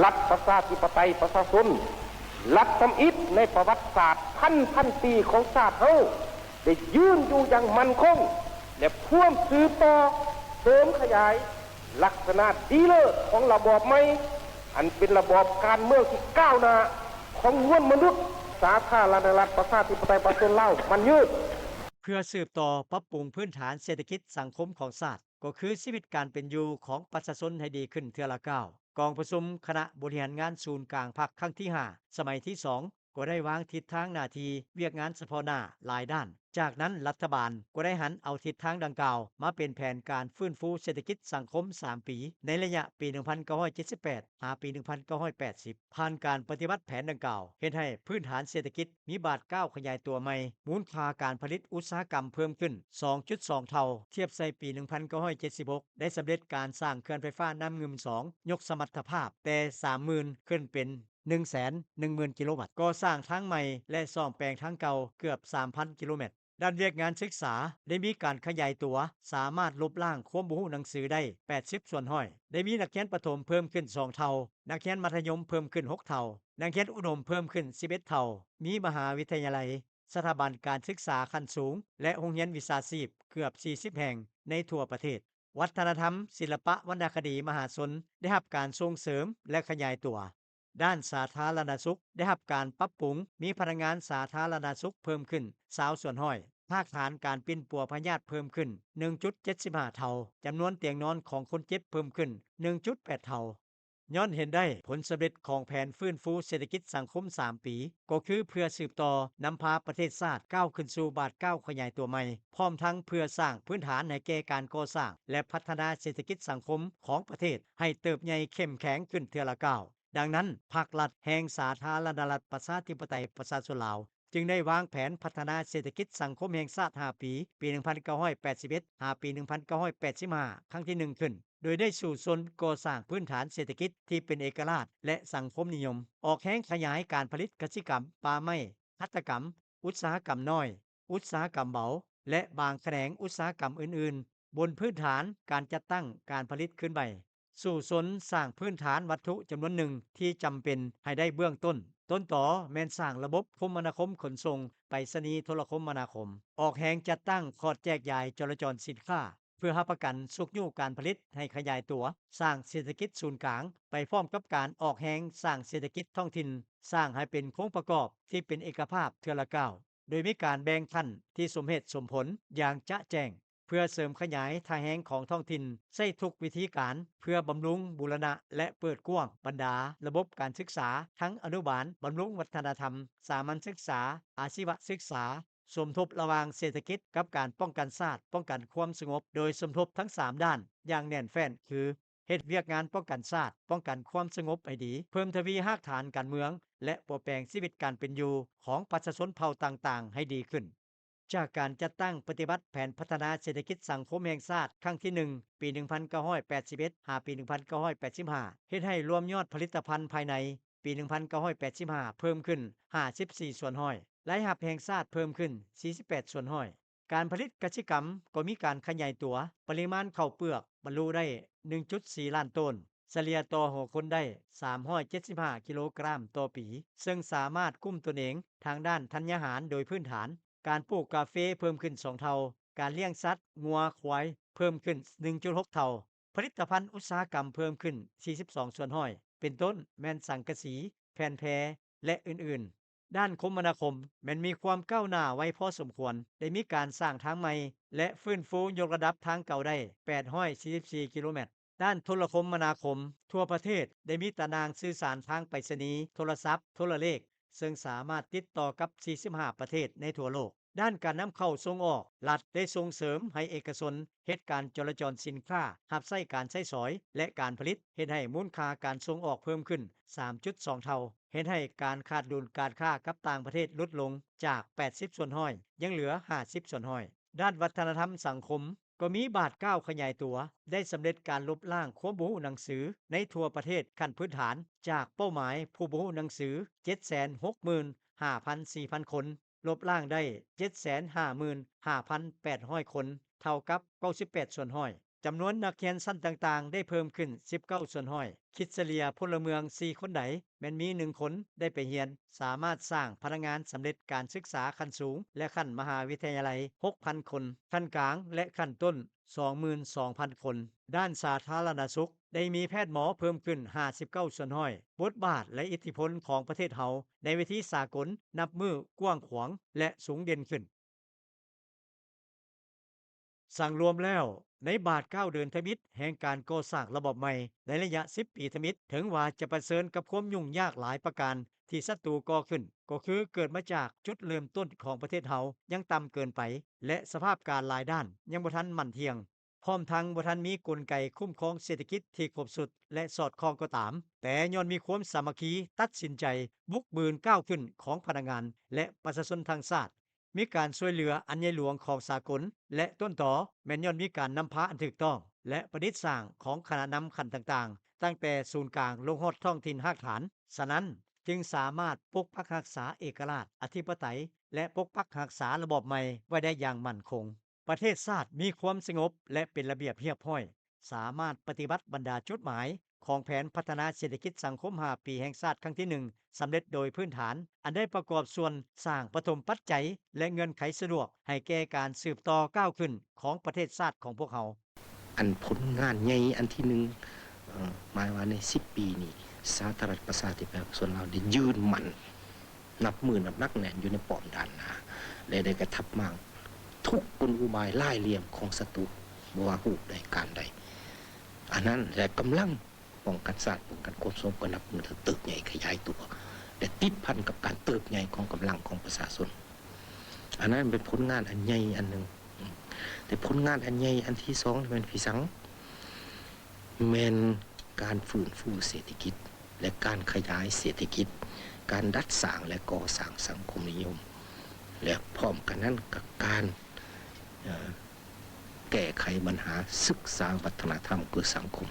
ລັດປະຊາທິປະໄຕປະຊາຊົນ ລັດທຳອິດໃນປະຫວັດສາດພັນພັນປີຂອງຊາດເຮົາ ໄດ້ຢືນຢູ່ຢ່າງໝັ້ນຄົງ ແລະ ພວມສືບຕໍ່ເສີມຂະຫຍາຍ ລັກສະນະດີເລີດຂອງລະບອບໃໝ່ ອັນເປັນລະບອບການເມືອງທີ່ກ້າວໜ້າຂອງມວນມະນຸດ ສາທາລະນະລັດ ປະຊາທິປະໄຕ ປະຊາຊົນລາວ ໝັ້ນຍືນ. ເພື່ອສືບຕໍ່ປັບປຸງພື້ນຖານເສດຖະກິດສັງຄົມຂອງຊາດ, ກໍຄືຊີວິດການເປັນຢູ່ຂອງປະຊາຊົນໃຫ້ດີຂຶ້ນເທື່ອລະກ້າວ, ກອງປະຊຸມຄະນະບໍລິຫານງານສູນກາງພັກຄັ້ງທີຫ້າ ສະໄໝທີສອງ ກໍໄດ້ວາງທິດທາງໜ້າທີ່ວຽກງານສະເພາະໜ້າຫຼາຍດ້ານ. ຈາກນັ້ນລັດຖະບານກໍໄດ້ຫັນເອົາທິດທາງດັ່ງກ່າວມາເປັນແຜນການຟື້ນຟູເສດຖະກິດສັງຄົມສາມປີ ໃນໄລຍະປີໜຶ່ງພັນເກົ້າຮ້ອຍເຈັດສິບແປດ ຫາປີໜຶ່ງພັນເກົ້າຮ້ອຍແປດສິບ. ຜ່ານການປະຕິບັດແຜນດັ່ງກ່າວ ເຮັດໃຫ້ພື້ນຖານເສດຖະກິດມີບາດກ້າວຂະຫຍາຍຕົວໃໝ່, ມູນຄ່າການຜະລິດອຸດສາຫະກຳເພີ່ມຂຶ້ນສອງຈຸດສອງເທົ່າ ທຽບໃສ່ປີໜຶ່ງພັນເກົ້າຮ້ອຍເຈັດສິບຫົກ, ໄດ້ສຳເລັດການສ້າງເຂື່ອນໄຟຟ້ານ້ຳງື່ມສອງ ຍົກສະມັດຖະພາບແຕ່ສາມໝື່ນຂຶ້ນເປັນ ໜຶ່ງແສນໜຶ່ງໝື່ນກິໂລວັດ, ກໍ່ສ້າງທາງໃໝ່ ແລະ ສ້ອມແປງທາງເກົ່າເກືອບສາມພັນກິໂລແມັດ. ດ້ານວຽກງານສຶກສາໄດ້ມີການຂະຫຍາຍຕົວ, ສາມາດລົບລ້າງຄວາມບໍ່ຮູ້ໜັງສືໄດ້ແປດສິບສ່ວນຮ້ອຍ, ໄດ້ມີນັກຮຽນປະຖົມເພີ່ມຂຶ້ນສອງເທົ່າ, ນັກຮຽນມັດທະຍົມເພີ່ມຂຶ້ນຫົກເທົ່າ, ນັກຮຽນອຸດົມເພີ່ມຂຶ້ນສິບເອັດເທົ່າ, ມີມະຫາວິທະຍາໄລ, ສະຖາບັນການສຶກສາຂັ້ນສູງ ແລະ ໂຮງຮຽນວິຊາຊີບເກືອບສີ່ສິບແຫ່ງໃນທົ່ວປະເທດ. ວັດທະນະທຳ, ສິລະປະ, ວັນນະຄະດີ, ມະຫາຊົນ ໄດ້ຮັບການສົ່ງເສີມ ແລະ ຂະຫຍາຍຕົວ. ດ້ານສາທາລະນະສຸກໄດ້ຮັບການປັບປຸງ, ມີພະນັກງານສາທາລະນະສຸກເພີ່ມຂຶ້ນຊາວສ່ວນຮ້ອຍ, ຮາກຖານການປິ່ນປົວພະຍາດເພີ່ມຂຶ້ນໜຶ່ງຈຸດເຈັດສິບຫ້າເທົ່າ, ຈຳນວນຕຽງນອນຂອງຄົນເຈັບເພີ່ມຂຶ້ນໜຶ່ງຈຸດແປດເທົ່າ. ຍ້ອນເຫັນໄດ້ຜົນສຳເລັດຂອງແຜນຟື້ນຟູເສດຖະກິດສັງຄົມສາມປີ, ກໍຄືເພື່ອສືບຕໍ່ນຳພາປະເທດຊາດກ້າວຂຶ້ນສູ່ບາດກ້າວຂະຫຍາຍຕົວໃໝ່, ພ້ອມທັງເພື່ອສ້າງພື້ນຖານໃຫ້ແກ່ການກໍ່ສ້າງ ແລະ ພັດທະນາເສດຖະກິດສັງຄົມຂອງປະເທດໃຫ້ເຕີບໃຫຍ່ເຂັ້ມແຂງຂຶ້ນເທື່ອລະກ້າວ. ດັ່ງນັ້ນ, ພັກລັດແຫ່ງສາທາລະນະລັດ ປະຊາທິປະໄຕ ປະຊາຊົນລາວ ຈຶ່ງໄດ້ວາງແຜນພັດທະນາເສດຖະກິດສັງຄົມແຫ່ງຊາດຫ້າປີ, ປີໜຶ່ງພັນເກົ້າຮ້ອຍແປດສິບເອັດ ຫາປີໜຶ່ງພັນເກົ້າຮ້ອຍແປດສິບຫ້າ ຄັ້ງທີໜຶ່ງຂຶ້ນ, ໂດຍໄດ້ສູ້ຊົນກໍ່ສ້າງພື້ນຖານເສດຖະກິດທີ່ເປັນເອກະລາດ ແລະ ສັງຄົມນິຍົມ, ອອກແຮງຂະຫຍາຍການຜະລິດກະສິກຳ, ປ່າໄມ້, ຫັດຖະກຳ, ອຸດສາຫະກຳນ້ອຍ, ອຸດສາຫະກຳເບົາ ແລະ ບາງຂະແໜງອຸດສາຫະກຳອື່ນໆ ບົນພື້ນຖານການຈັດຕັ້ງການຜະລິດຄືນໃໝ່. ສູ້ຊົນສ້າງພື້ນຖານວັດຖຸຈຳນວນໜຶ່ງທີ່ຈຳເປັນໃຫ້ໄດ້ເບື້ອງຕົ້ນ. ຕົ້ນຕໍແມ່ນສ້າງລະບົບຄົມມະນາຄົມຂົນສົ່ງ, ໄປສະນີ, ໂທລະຄົມມະນາຄົມ, ອອກແຮງຈັດຕັ້ງຂອດແຈກຢາຍຈໍລະຈອນສິນຄ້າ ເພື່ອຮັບປະກັນຊຸກຍູ້ການຜະລິດໃຫ້ຂະຫຍາຍຕົວ, ສ້າງເສດຖະກິດສູນກາງໄປພ້ອມກັບການອອກແຮງສ້າງເສດຖະກິດທ້ອງຖິ່ນ, ສ້າງໃຫ້ເປັນໂຄງປະກອບທີ່ເປັນເອກະພາບເທື່ອລະກ້າວ, ໂດຍມີການແບ່ງຂັ້ນທີ່ສົມເຫດສົມຜົນຢ່າງຈະແຈ້ງ. ເພື່ອເສີມຂະຫຍາຍທ່າແຮງຂອງທ້ອງຖິ່ນ, ໃຊ້ທຸກວິທີການເພື່ອບຳລຸງ, ບູລະນະ ແລະ ເປີດກວ້າງບັນດາລະບົບການສຶກສາ ທັງອະນຸບານ, ບຳລຸງວັດທະນະທຳ, ສາມັນສຶກສາ, ອາຊີວະສຶກສາ, ສົມທົບລະຫວ່າງເສດຖະກິດກັບການປ້ອງກັນຊາດ, ປ້ອງກັນຄວາມສະຫງົບ, ໂດຍສົມທົບທັງສາມດ້ານຢ່າງແໜ້ນແຟ້ນ ຄື ເຮັດວຽກງານປ້ອງກັນຊາດ, ປ້ອງກັນຄວາມສະຫງົບໃຫ້ດີ, ເພີ່ມທະວີຮາກຖານການເມືອງ ແລະ ປົວແປງຊີວິດການເປັນຢູ່ຂອງປະຊາຊົນເຜົ່າຕ່າງໆໃຫ້ດີຂຶ້ນ. ຈາກການຈັດຕັ້ງປະຕິບັດແຜນພັດທະນາເສດຖະກິດສັງຄົມແຫ່ງຊາດຄັ້ງທີໜຶ່ງ ປີໜຶ່ງພັນເກົ້າຮ້ອຍແປດສິບເອັດ ຫາປີໜຶ່ງພັນເກົ້າຮ້ອຍແປດສິບຫ້າ ເຮັດໃຫ້ລວມຍອດຜະລິດຕະພັນພາຍໃນປີໜຶ່ງພັນເກົ້າຮ້ອຍແປດສິບຫ້າ ເພີ່ມຂຶ້ນຫ້າສິບສີ່ສ່ວນຮ້ອຍ, ລາຍຮັບແຫ່ງຊາດເພີ່ມຂຶ້ນສີ່ສິບແປດສ່ວນຮ້ອຍ. ການຜະລິດກະສິກຳກໍມີການຂະຫຍາຍຕົວ, ປະລິມານເຂົ້າເປືອກບັນລຸໄດ້ໜຶ່ງຈຸດສີ່ລ້ານໂຕນ, ສະເລ່ຍຕໍ່ຫົວຄົນໄດ້ສາມຮ້ອຍເຈັດສິບຫ້າກິໂລກຣາມຕໍ່ປີ, ເຊິ່ງສາມາດກຸ້ມຕົນເອງທາງດ້ານທັນຍາຫານໂດຍພື້ນຖານ. ການປູກກາເຟເພີ່ມຂຶ້ນສອງເທົ່າ, ການລ້ຽງສັດ, ງົວ, ຄວາຍ ເພີ່ມຂຶ້ນໜຶ່ງຈຸດຫົກເທົ່າ, ຜະລິດຕະພັນອຸດສາຫະກຳເພີ່ມຂຶ້ນສີ່ສິບສອງສ່ວນຮ້ອຍ ເປັນຕົ້ນແມ່ນສັງກະສີ, ແຜ່ນແພ ແລະ ອື່ນໆ. ດ້ານຄົມມະນາຄົມແມ່ນມີຄວາມກ້າວໜ້າໄວພໍສົມຄວນ, ໄດ້ມີການສ້າງທາງໃໝ່ ແລະ ຟື້ນຟູຍົກລະດັບທາງເກົ່າໄດ້ແປດຮ້ອຍສີ່ສິບສີ່ກິໂລແມັດ. ດ້ານໂທລະຄົມມະນາຄົມ, ທົ່ວປະເທດໄດ້ມີຕາໜ່າງສື່ສານທາງໄປສະນີ, ໂທລະສັບ, ໂທລະເລກ, ເຊິ່ງສາມາດຕິດຕໍ່ກັບສີ່ສິບຫ້າປະເທດໃນທົ່ວໂລກ. ດ້ານການນຳເຂົ້າສົ່ງອອກ, ລັດໄດ້ສົ່ງເສີມໃຫ້ເອກະຊົນເຮັດການຈໍລະຈອນສິນຄ້າ, ຮັບໃຊ້ການໃຊ້ສອຍ ແລະ ການຜະລິດ, ເຮັດໃຫ້ມູນຄ່າການສົ່ງອອກເພີ່ມຂຶ້ນສາມຈຸດສອງເທົ່າ, ເຮັດໃຫ້ການຂາດດຸນການຄ້າກັບຕ່າງປະເທດຫຼຸດລົງຈາກແປດສິບສ່ວນຮ້ອຍ ຍັງເຫຼືອຫ້າສິບສ່ວນຮ້ອຍ. ດ້ານວັດທະນະທຳສັງຄົມ ກໍມີບາດກ້າວຂະຫຍາຍຕົວ, ໄດ້ສຳເລັດການລົບລ້າງຄວາມບໍ່ຮູ້ໜັງສືໃນທົ່ວປະເທດຂັ້ນພື້ນຖານ ຈາກເປົ້າໝາຍຜູ້ບໍ່ຮູ້ໜັງສືເຈັດແສນຫົກໝື່ນຫ້າພັນສີ່ພັນຄົນ, ລົບລ້າງໄດ້ເຈັດແສນຫ້າໝື່ນຫ້າພັນແປດຮ້ອຍຄົນ, ເທົ່າກັບເກົ້າສິບແປດສ່ວນຮ້ອຍ. ຈຳນວນນັກຮຽນຊັ້ນຕ່າງໆໄດ້ເພີ່ມຂຶ້ນສິບເກົ້າສ່ວນຮ້ອຍ, ຄິດສະເລ່ຍພົນລະເມືອງສີ່ຄົນໃດ ແມ່ນມີໜຶ່ງຄົນໄດ້ໄປຮຽນ, ສາມາດສ້າງພະນັກງານສຳເລັດການສຶກສາຂັ້ນສູງ ແລະ ຂັ້ນມະຫາວິທະຍາໄລຫົກພັນຄົນ, ຂັ້ນກາງ ແລະ ຂັ້ນຕົ້ນສອງໝື່ນສອງພັນຄົນ. ດ້ານສາທາລະນະສຸກ ໄດ້ມີແພດໝໍເພີ່ມຂຶ້ນຫ້າສິບເກົ້າສ່ວນຮ້ອຍ, ບົດບາດ ແລະ ອິດທິພົນຂອງປະເທດເຮົາໃນເວທີສາກົນນັບມື້ກວ້າງຂວາງ ແລະ ສູງເດັ່ນຂຶ້ນ. ສັງລວມແລ້ວ, ໃນບາດກ້າວເດີນທຳອິດແຫ່ງການກໍ່ສ້າງລະບອບໃໝ່ໃນໄລຍະສິບປີທຳອິດ, ເຖິງວ່າຈະປະເຊີນກັບຄວາມຫຍຸ້ງຍາກຫຼາຍປະການທີ່ສັດຕູກໍ່ຂຶ້ນ, ກໍຄືເກີດມາຈາກຈຸດເລີ່ມຕົ້ນຂອງປະເທດເຮົາຍັງຕ່ຳເກີນໄປ ແລະ ສະພາບການຫຼາຍດ້ານຍັງບໍ່ທັນໝັ້ນທ່ຽງ, ພ້ອມທັງບໍ່ທັນມີກົນໄກຄຸ້ມຄອງເສດຖະກິດທີ່ຄົບຊຸດ ແລະ ສອດຄ່ອງກໍຕາມ, ແຕ່ຍ້ອນມີຄວາມສາມັກຄີ, ຕັດສິນໃຈ, ບຸກບືນກ້າວຂຶ້ນຂອງພະນັກງານ ແລະ ປະຊາຊົນທັງຊາດ, ມີການຊ່ວຍເຫຼືອອັນໃຫຍ່ຫຼວງຂອງສາກົນ ແລະ ຕົ້ນຕໍແມ່ນຍ້ອນມີການນຳພາອັນຖືກຕ້ອງ ແລະ ປະດິດສ້າງຂອງຄະນະນຳຂັ້ນຕ່າງໆ, ຕັ້ງແຕ່ສູນກາງລົງຮອດທ້ອງຖິ່ນຮາກຖານ. ສະນັ້ນ, ຈຶ່ງສາມາດປົກປັກຮັກສາເອກະລາດ, ອະທິປະໄຕ ແລະ ປົກປັກຮັກສາລະບອບໃໝ່ໄວ້ໄດ້ຢ່າງໝັ້ນຄົງ. ປະເທດຊາດມີຄວາມສະຫງົບ ແລະ ເປັນລະບຽບຮຽບຮ້ອຍ, ສາມາດປະຕິບັດບັນດາຈຸດໝາຍຂອງແຜນພັດທະນາເສດຖະກິດສັງຄົມຫ້າປີແຫ່ງຊາດຄັ້ງທີໜຶ່ງ ສຳເລັດໂດຍພື້ນຖານ, ອັນໄດ້ປະກອບສ່ວນສ້າງປະຖົມປັດໄຈ ແລະ ເງື່ອນໄຂສະດວກໃຫ້ແກ່ການສືບຕໍ່ກ້າວຂຶ້ນຂອງປະເທດຊາດຂອງພວກເຮົາ. ອັນຜົນງານໃຫຍ່ອັນທີໜຶ່ງ, ເອີ, ໝາຍວ່າໃນສິບປີນີ້ ສາທາລະນະລັດປະຊາທິປະໄຕປະຊາຊົນລາວໄດ້ຢືນໝັ້ນ ນັບມື້ນັບໜັກແໜ້ນຢູ່ໃນປ້ອມດ້ານໜ້າ ແລະ ໄດ້ກະທຳມ້າງທຸກກົນອຸບາຍຫຼາຍຫຼ່ຽມຂອງສັດຕູ ບໍ່ວ່າຮູບໃດການໃດ. ອັນນັ້ນແຫຼະກຳລັງປ້ອງກັນຊາດ, ປ້ອງກັນຄວາມສະຫງົບກໍນັບມື້ເຕີບໃຫຍ່ຂະຫຍາຍຕົວ ແລະ ຕິດພັນກັບການເຕີບໃຫຍ່ຂອງກຳລັງຂອງປະຊາຊົນ. ອັນນັ້ນເປັນຜົນງານອັນໃຫຍ່ອັນໜຶ່ງ. ແຕ່ຜົນງານອັນໃຫຍ່ອັນທີສອງແມ່ນພິສັງ? ແມ່ນການຟື້ນຟູເສດຖະກິດ ແລະ ການຂະຫຍາຍເສດຖະກິດ, ການດັດສ້າງ ແລະ ກໍ່ສ້າງສັງຄົມນິຍົມ ແລະ ພ້ອມກັນນັ້ນກໍການ, ເອີ, ແກ້ໄຂບັນຫາສຶກສາວັດທະນະທຳ ຄືສັງຄົມ.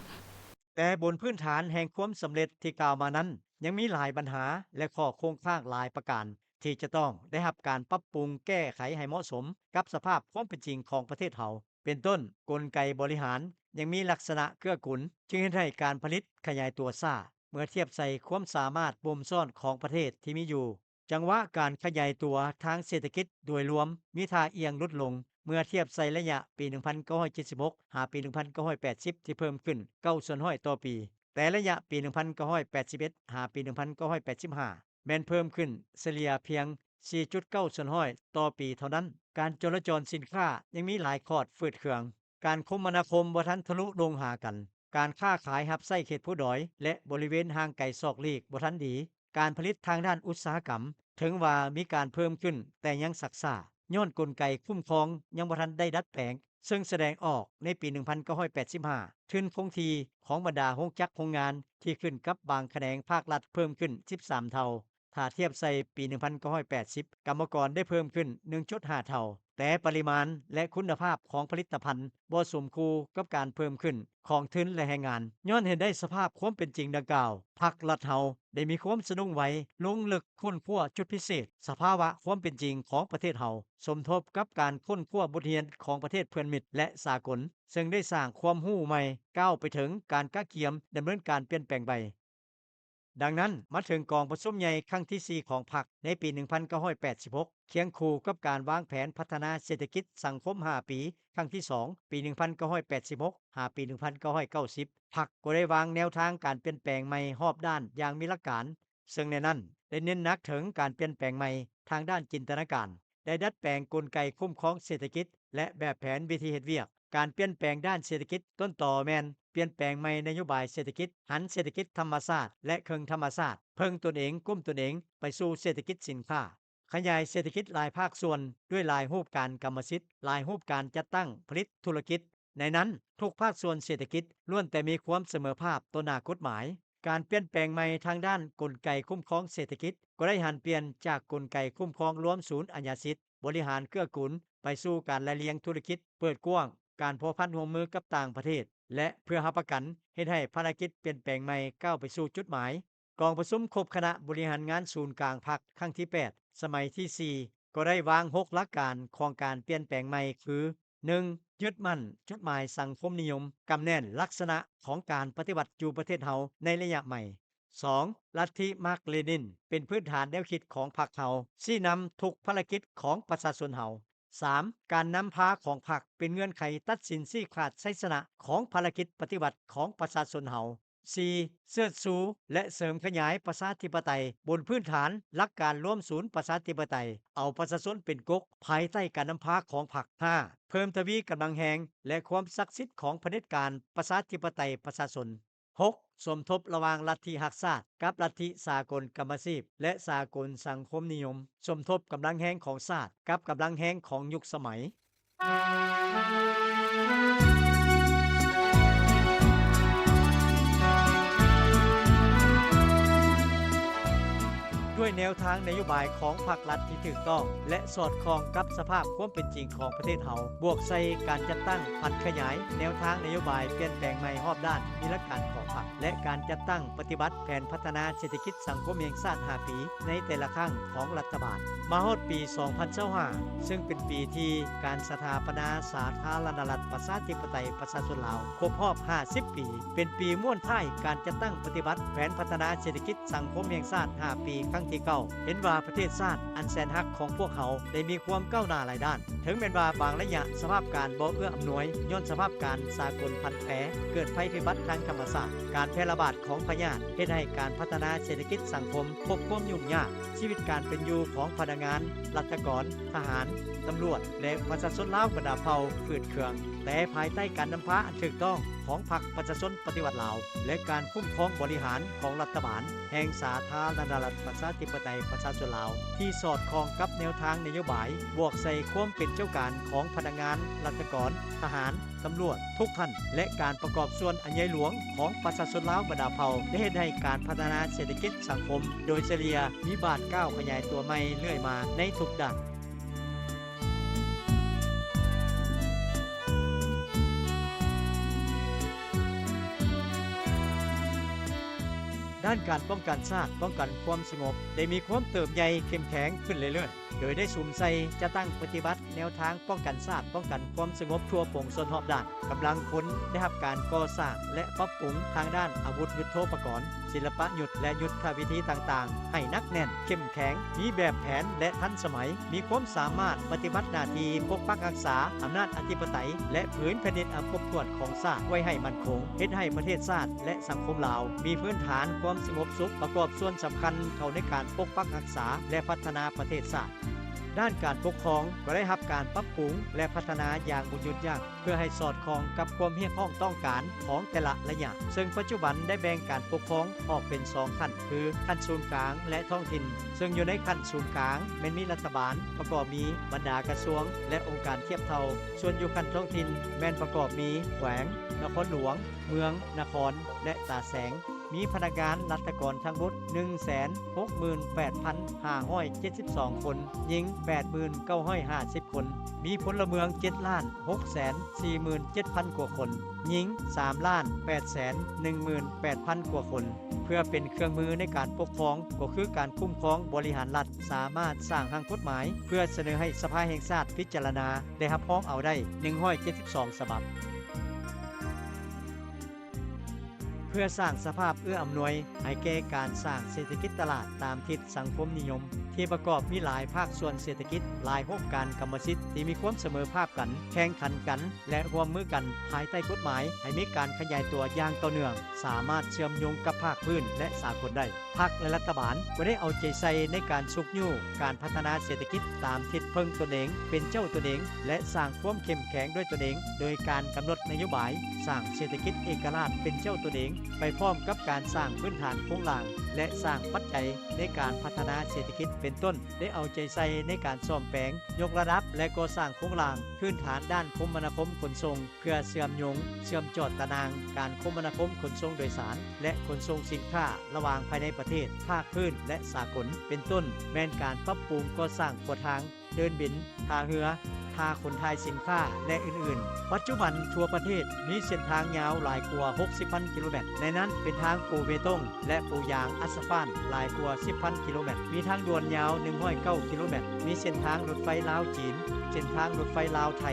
ແຕ່ບົນພື້ນຖານແຫ່ງຄວາມສຳເລັດທີ່ກ່າວມານັ້ນ, ຍັງມີຫຼາຍບັນຫາ ແລະ ຂໍ້ຄົງຄ້າງຫຼາຍປະການ ທີ່ຈະຕ້ອງໄດ້ຮັບການປັບປຸງແກ້ໄຂໃຫ້ເໝາະສົມກັບສະພາບຄວາມເປັນຈິງຂອງປະເທດເຮົາ. ເປັນຕົ້ນ, ກົນໄກບໍລິຫານຍັງມີລັກສະນະເກື້ອກຸນ, ຈຶ່ງເຮັດໃຫ້ການຜະລິດຂະຫຍາຍຕົວຊ້າ ເມື່ອທຽບໃສ່ຄວາມສາມາດບົ່ມຊ້ອນຂອງປະເທດທີ່ມີຢູ່. ຈັງຫວະການຂະຫຍາຍຕົວທາງເສດຖະກິດໂດຍລວມມີທ່າອ່ຽງຫຼຸດລົງ ເມື່ອທຽບໃສ່ໄລຍະປີໜຶ່ງພັນເກົ້າຮ້ອຍເຈັດສິບຫົກ ຫາປີໜຶ່ງພັນເກົ້າຮ້ອຍແປດສິບ ທີ່ເພີ່ມຂຶ້ນເກົ້າສ່ວນຮ້ອຍຕໍ່ປີ, ແຕ່ໄລຍະປີໜຶ່ງພັນເກົ້າຮ້ອຍແປດສິບເອັດ ຫາປີໜຶ່ງພັນເກົ້າຮ້ອຍແປດສິບຫ້າ ແມ່ນເພີ່ມຂຶ້ນສະເລ່ຍພຽງສີ່ຈຸດເກົ້າສ່ວນຮ້ອຍຕໍ່ປີເທົ່ານັ້ນ. ການຈໍລະຈອນສິນຄ້າຍັງມີຫຼາຍຂອດຝືດເຄືອງ, ການຄົມມະນາຄົມບໍ່ທັນທະລຸລົງຫາກັນ, ການຄ້າຂາຍຮັບໃຊ້ເຂດພູດອຍ ແລະ ບໍລິເວນຫ່າງໄກສອກຫຼີກບໍ່ທັນດີ, ການຜະລິດທາງດ້ານອຸດສາຫະກຳ ເຖິງວ່າມີການເພີ່ມຂຶ້ນ ແຕ່ຍັງຊັກຊ້າ ຍ້ອນກົນໄກຄຸ້ມຄອງຍັງບໍ່ທັນໄດ້ດັດແປງ ເຊິ່ງສະແດງອອກໃນປີໜຶ່ງພັນເກົ້າຮ້ອຍແປດສິບຫ້າ ທຶນຄົງທີ່ຂອງບັນດາໂຮງຈັກໂຮງງານທີ່ຂຶ້ນກັບບາງຂະແໜງພາກລັດເພີ່ມຂຶ້ນສິບສາມເທົ່າ. ຖ້າທຽບໃສ່ປີໜຶ່ງພັນເກົ້າຮ້ອຍແປດສິບ ກຳມະກອນໄດ້ເພີ່ມຂຶ້ນໜຶ່ງຈຸດຫ້າເທົ່າ, ແຕ່ປະລິມານ ແລະ ຄຸນນະພາບຂອງຜະລິດຕະພັນບໍ່ສົມຄູ່ກັບການເພີ່ມຂຶ້ນຂອງທຶນ ແລະ ແຮງງານ. ຍ້ອນເຫັນໄດ້ສະພາບຄວາມເປັນຈິງດັ່ງກ່າວ, ພັກລັດເຮົາໄດ້ມີຄວາມສະດຸ້ງໄຫວ, ລົງເລິກຄົ້ນຄວ້າຈຸດພິເສດ, ສະພາວະຄວາມເປັນຈິງຂອງປະເທດເຮົາ, ສົມທົບກັບການຄົ້ນຄວ້າບົດຮຽນຂອງປະເທດເພື່ອນມິດ ແລະ ສາກົນ, ເຊິ່ງໄດ້ສ້າງຄວາມຮູ້ໃໝ່ ກ້າວໄປເຖິງການກະກຽມດຳເນີນການປ່ຽນແປງໃໝ່. ດັ່ງນັ້ນ, ມາເຖິງກອງປະຊຸມໃຫຍ່ຄັ້ງທີສີ່ຂອງພັກໃນປີໜຶ່ງພັນເກົ້າຮ້ອຍແປດສິບຫົກ ຄຽງຄູ່ກັບການວາງແຜນພັດທະນາເສດຖະກິດສັງຄົມຫ້າປີ ຄັ້ງທີສອງ ປີໜຶ່ງພັນເກົ້າຮ້ອຍແປດສິບຫົກ ຫາປີໜຶ່ງພັນເກົ້າຮ້ອຍເກົ້າສິບ ພັກກໍໄດ້ວາງແນວທາງການປ່ຽນແປງໃໝ່ຮອບດ້ານຢ່າງມີຫຼັກການ, ເຊິ່ງໃນນັ້ນໄດ້ເນັ້ນໜັກເຖິງການປ່ຽນແປງໃໝ່ທາງດ້ານຈິນຕະນາການ, ໄດ້ດັດແປງກົນໄກຄຸ້ມຄອງເສດຖະກິດ ແລະ ແບບແຜນວິທີເຮັດວຽກ. ການປ່ຽນແປງດ້ານເສດຖະກິດຕົ້ນຕໍແມ່ນປ່ຽນແປງໃໝ່ນະໂຍບາຍເສດຖະກິດ, ຫັນເສດຖະກິດທຳມະຊາດ ແລະ ເຄິ່ງທຳມະຊາດ, ເພິ່ງຕົນເອງ, ກຸ້ມຕົນເອງ, ໄປສູ່ເສດຖະກິດສິນຄ້າ, ຂະຫຍາຍເສດຖະກິດຫຼາຍພາກສ່ວນດ້ວຍຫຼາຍຮູບການກຳມະສິດ, ຫຼາຍຮູບການຈັດຕັ້ງຜະລິດທຸລະກິດ. ໃນນັ້ນ, ທຸກພາກສ່ວນເສດຖະກິດລ້ວນແຕ່ມີຄວາມສະເໝີພາບຕໍ່ໜ້າກົດໝາຍ. ການປ່ຽນແປງໃໝ່ທາງດ້ານກົນໄກຄຸ້ມຄອງເສດຖະກິດ ກໍໄດ້ຫັນປ່ຽນຈາກກົນໄກຄຸ້ມຄອງລວມສູນອາຍາສິດ, ບໍລິຫານເກື້ອກູນ ໄປສູ່ການລະລຽງທຸລະກິດເປີດກວ້າງ, ການພົວພັນຮ່ວມມືກັບຕ່າງປະເທດ ແລະ ເພື່ອຮັບປະກັນເຮັດໃຫ້ພາລະກິດປ່ຽນແປງໃໝ່ກ້າວໄປສູ່ຈຸດໝາຍ. ກອງປະຊຸມຄົບຄະນະບໍລິຫານງານສູນກາງພັກຄັ້ງທີແປດ ສະໄໝທີສີ່ ກໍໄດ້ວາງຫົກຫຼັກການຂອງການປ່ຽນແປງໃໝ່ຄື ໜຶ່ງ, ຍຶດໝັ້ນຈຸດໝາຍສັງຄົມນິຍົມ, ກຳແໜ້ນລັກສະນະຂອງການປະຕິວັດຢູ່ປະເທດເຮົາໃນໄລຍະໃໝ່. ສອງ, ລັດທິມາກເລນິນ ເປັນພື້ນຖານແນວຄິດຂອງພັກເຮົາ, ຊີ້ນຳທຸກພາລະກິດຂອງປະຊາຊົນເຮົາ. ສາມ, ການນຳພາຂອງພັກເປັນເງື່ອນໄຂຕັດສິນຊີ້ຂາດໄຊຊະນະຂອງພາລະກິດປະຕິວັດຂອງປະຊາຊົນເຮົາ. ສີ່, ເຊີດຊູ ແລະ ເສີມຂະຫຍາຍປະຊາທິປະໄຕບົນພື້ນຖານຫຼັກການລວມສູນປະຊາທິປະໄຕ, ເອົາປະຊາຊົນເປັນກົກ ພາຍໃຕ້ການນຳພາຂອງພັກ. ຫ້າ, ເພີ່ມທະວີກຳລັງແຮງ ແລະ ຄວາມສັກສິດຂອງຜະເດັດການປະຊາທິປະໄຕປະຊາຊົນ. ຫົກ, ສົມທົບລະຫວ່າງລັດທິຮັກຊາດກັບລັດທິສາກົນກຳມະຊີບ ແລະ ສາກົນສັງຄົມນິຍົມ, ສົມທົບກຳລັງແຮງຂອງຊາດກັບກຳລັງແຮງຂອງຍຸກສະໄໝ. ດ້ວຍແນວທາງນະໂຍບາຍຂອງພັກລັດທີ່ຖືກຕ້ອງ ແລະ ສອດຄ່ອງກັບສະພາບຄວາມເປັນຈິງຂອງປະເທດເຮົາ, ບວກໃສ່ການຈັດຕັ້ງຜັນຂະຫຍາຍແນວທາງນະໂຍບາຍປ່ຽນແປງໃໝ່ຮອບດ້ານມີຫຼັກການຂອງພັກ ແລະ ການຈັດຕັ້ງປະຕິບັດແຜນພັດທະນາເສດຖະກິດສັງຄົມແຫ່ງຊາດຫ້າປີໃນແຕ່ລະຄັ້ງຂອງລັດຖະບານ. ມາຮອດປີສອງພັນຊາວຫ້າ ເຊິ່ງເປັນປີທີ່ການສະຖາປະນາສາທາລະນະລັດປະຊາທິປະໄຕປະຊາຊົນລາວຄົບຮອບຫ້າສິບປີ, ເປັນປີມ້ວນທ້າຍການຈັດຕັ້ງປະຕິບັດແຜນພັດທະນາເສດຖະກິດສັງຄົມແຫ່ງຊາດຫ້າປີຄັ້ງທີເກົ້າ, ເຫັນວ່າປະເທດຊາດອັນແສນຮັກຂອງພວກເຮົາໄດ້ມີຄວາມກ້າວໜ້າຫຼາຍດ້ານ. ເຖິງແມ່ນວ່າບາງໄລຍະສະພາບການບໍ່ເອື້ອອຳນວຍ ຍ້ອນສະພາບການສາກົນຜັນແປ, ເກີດໄພພິບັດທາງທຳມະຊາດ, ການແຜ່ລະບາດຂອງພະຍາດ ເຮັດໃຫ້ການພັດທະນາເສດຖະກິດສັງຄົມພົບຄວາມຫຍຸ້ງຍາກ, ຊີວິດການເປັນຢູ່ຂອງພະນັກງານ, ລັດຖະກອນ, ທະຫານ, ຕຳຫຼວດ ແລະ ປະຊາຊົນລາວບັນດາເຜົ່າຝືດເຄືອງ, ແຕ່ພາຍໃຕ້ການນຳພາອັນຖືກຕ້ອງຂອງພັກປະຊາຊົນປະຕິວັດລາວ ແລະ ການຄຸ້ມຄອງບໍລິຫານຂອງລັດຖະບານແຫ່ງສາທາລະນະລັດປະຊາທິປະໄຕປະຊາຊົນລາວ ທີ່ສອດຄ່ອງກັບແນວທາງນະໂຍບາຍ, ບວກໃສ່ຄວາມເປັນເຈົ້າການຂອງພະນັກງານ, ລັດຖະກອນ, ທະຫານ, ຕຳຫຼວດທຸກທ່ານ ແລະ ການປະກອບສ່ວນອັນໃຫຍ່ຫຼວງຂອງປະຊາຊົນລາວບັນດາເຜົ່າ ໄດ້ເຮັດໃຫ້ການພັດທະນາເສດຖະກິດສັງຄົມໂດຍສະເລ່ຍມີບາດກ້າວຂະຫຍາຍຕົວໃໝ່ເລື້ອຍມາໃນທຸກດ້ານ. ດ້ານການປ້ອງກັນຊາດ, ປ້ອງກັນຄວາມສະຫງົບ ໄດ້ມີຄວາມເຕີບໃຫຍ່ເຂັ້ມແຂງຂຶ້ນເລື້ອຍໆ. ໂດຍໄດ້ສຸມໃສ່ຈັດຕັ້ງປະຕິບັດແນວທາງປ້ອງກັນຊາດ, ປ້ອງກັນຄວາມສະຫງົບທົ່ວປວງຊົນຮອບດ້ານ. ກຳລັງພົນໄດ້ຮັບການກໍ່ສ້າງ ແລະ ປັບປຸງທາງດ້ານອາວຸດຍຸດໂທປະກອນ, ສິລະປະຍຸດ ແລະ ຍຸດທະວິທີຕ່າງໆ ໃຫ້ໜັກແໜ້ນ, ເຂັ້ມແຂງ, ມີແບບແຜນ ແລະ ທັນສະໄໝ, ມີຄວາມສາມາດປະຕິບັດໜ້າທີ່ປົກປັກຮັກສາອຳນາດອະທິປະໄຕ ແລະ ຜືນແຜ່ນດິນອັນຄົບຖ້ວນຂອງຊາດໄວ້ໃຫ້ໝັ້ນຄົງ, ເຮັດໃຫ້ປະເທດຊາດ ແລະ ສັງຄົມລາວ ມີພື້ນຖານຄວາມສະຫງົບສຸກ, ປະກອບສ່ວນສຳຄັນເຂົ້າໃນການປົກປັກຮັກສາ ແລະ ພັດທະນາປະເທດຊາດ. ດ້ານການປົກຄອງກໍໄດ້ຮັບການປັບປຸງ ແລະ ພັດທະນາຢ່າງບໍ່ຢຸດຢັ້ງ ເພື່ອໃຫ້ສອດຄ່ອງກັບຄວາມຮຽກຮ້ອງຕ້ອງການຂອງແຕ່ລະໄລຍະ, ເຊິ່ງປັດຈຸບັນໄດ້ແບ່ງການປົກຄອງອອກເປັນສອງຂັ້ນ ຄື ຂັ້ນສູນກາງ ແລະ ທ້ອງຖິ່ນ, ເຊິ່ງຢູ່ໃນຂັ້ນສູນກາງແມ່ນມີລັດຖະບານ ປະກອບມີບັນດາກະຊວງ ແລະ ອົງການທຽບເທົ່າ, ສ່ວນຢູ່ຂັ້ນທ້ອງຖິ່ນແມ່ນປະກອບມີແຂວງ, ນະຄອນຫຼວງ, ເມືອງ, ນະຄອນ ແລະ ຕາແສງ. ມີພະນັກງານລັດຖະກອນທັງໝົດ ໜຶ່ງແສນຫົກໝື່ນແປດພັນຫ້າຮ້ອຍເຈັດສິບສອງຄົນ, ຍິງ ແປດໝື່ນເກົ້າຮ້ອຍຫ້າສິບຄົນ, ມີພົນລະເມືອງ ເຈັດລ້ານຫົກແສນສີ່ໝື່ນເຈັດພັນກວ່າຄົນ, ຍິງ ສາມລ້ານແປດແສນໜຶ່ງໝື່ນແປດພັນກວ່າຄົນ. ເພື່ອເປັນເຄື່ອງມືໃນການປົກຄອງ ກໍຄືການຄຸ້ມຄອງບໍລິຫານລັດ ສາມາດສ້າງຮ່າງກົດໝາຍ ເພື່ອສະເໜີໃຫ້ສະພາແຫ່ງຊາດພິຈາລະນາ ແລະ ຮັບຮອງເອົາໄດ້ ໜຶ່ງຮ້ອຍເຈັດສິບສອງສະບັບ. ເພື່ອສ້າງສະພາບເອື້ອອຳນວຍໃຫ້ແກ່ການສ້າງເສດຖະກິດຕະຫຼາດຕາມທິດສັງຄົມນິຍົມ ທີ່ປະກອບມີຫຼາຍພາກສ່ວນເສດຖະກິດ, ຫຼາຍໂຮງການກຳມະສິດທີ່ມີຄວາມສະເໝີພາບກັນ, ແຂ່ງຂັນກັນ ແລະ ຮ່ວມມືກັນພາຍໃຕ້ກົດໝາຍ ໃຫ້ມີການຂະຫຍາຍຕົວຢ່າງຕໍ່ເນື່ອງ, ສາມາດເຊື່ອມໂຍງກັບພາກພື້ນ ແລະ ສາກົນໄດ້. ພັກ ແລະ ລັດຖະບານກໍໄດ້ເອົາໃຈໃສ່ໃນການຊຸກຍູ້ການພັດທະນາເສດຖະກິດຕາມທິດເພິ່ງຕົນເອງ, ເປັນເຈົ້າຕົນເອງ ແລະ ສ້າງຄວາມເຂັ້ມແຂງດ້ວຍຕົນເອງ ໂດຍການກຳນົດນະໂຍບາຍສ້າງເສດຖະກິດເອກະລາດເປັນເຈົ້າຕົນເອງ ໄປພ້ອມກັບການສ້າງພື້ນຖານໂຄງລ່າງ ແລະ ສ້າງປັດໄຈໃນການພັດທະນາເສດຖະກິດ ເປັນຕົ້ນ ໄດ້ເອົາໃຈໃສ່ໃນການສ້ອມແປງ, ຍົກລະດັບ ແລະ ກໍ່ສ້າງໂຄງລ່າງພື້ນຖານດ້ານຄົມມະນາຄົມຂົນສົ່ງ ເພື່ອເຊື່ອມໂຍງ, ເຊື່ອມຈອດຕາໜ່າງການຄົມມະນາຄົມຂົນສົ່ງໂດຍສານ ແລະ ຂົນສົ່ງສິນຄ້າລະຫວ່າງພາຍໃນປະເທດ, ພາກພື້ນ ແລະ ສາກົນ, ເປັນຕົ້ນແມ່ນການປັບປຸງກໍ່ສ້າງຂົວທາງ, ເດີ່ນບິນ, ທ່າເຮືອ, ທ່າຂົນຖ່າຍສິນຄ້າ ແລະ ອື່ນໆ. ປັດຈຸບັນທົ່ວປະເທດມີເສັ້ນທາງຍາວຫຼາຍກວ່າຫົກສິບພັນກິໂລແມັດ, ໃນນັ້ນເປັນທາງປູເບຕົງ ແລະ ປູຢາງອັດສະຟານຫຼາຍກວ່າສິບພັນກິໂລແມັດ, ມີທາງດ່ວນຍາວໜຶ່ງຮ້ອຍເກົ້າກິໂລແມັດ, ມີເສັ້ນທາງລົດໄຟລາວ-ຈີນ, ເສັ້ນທາງລົດໄຟລາວ-ໄທ,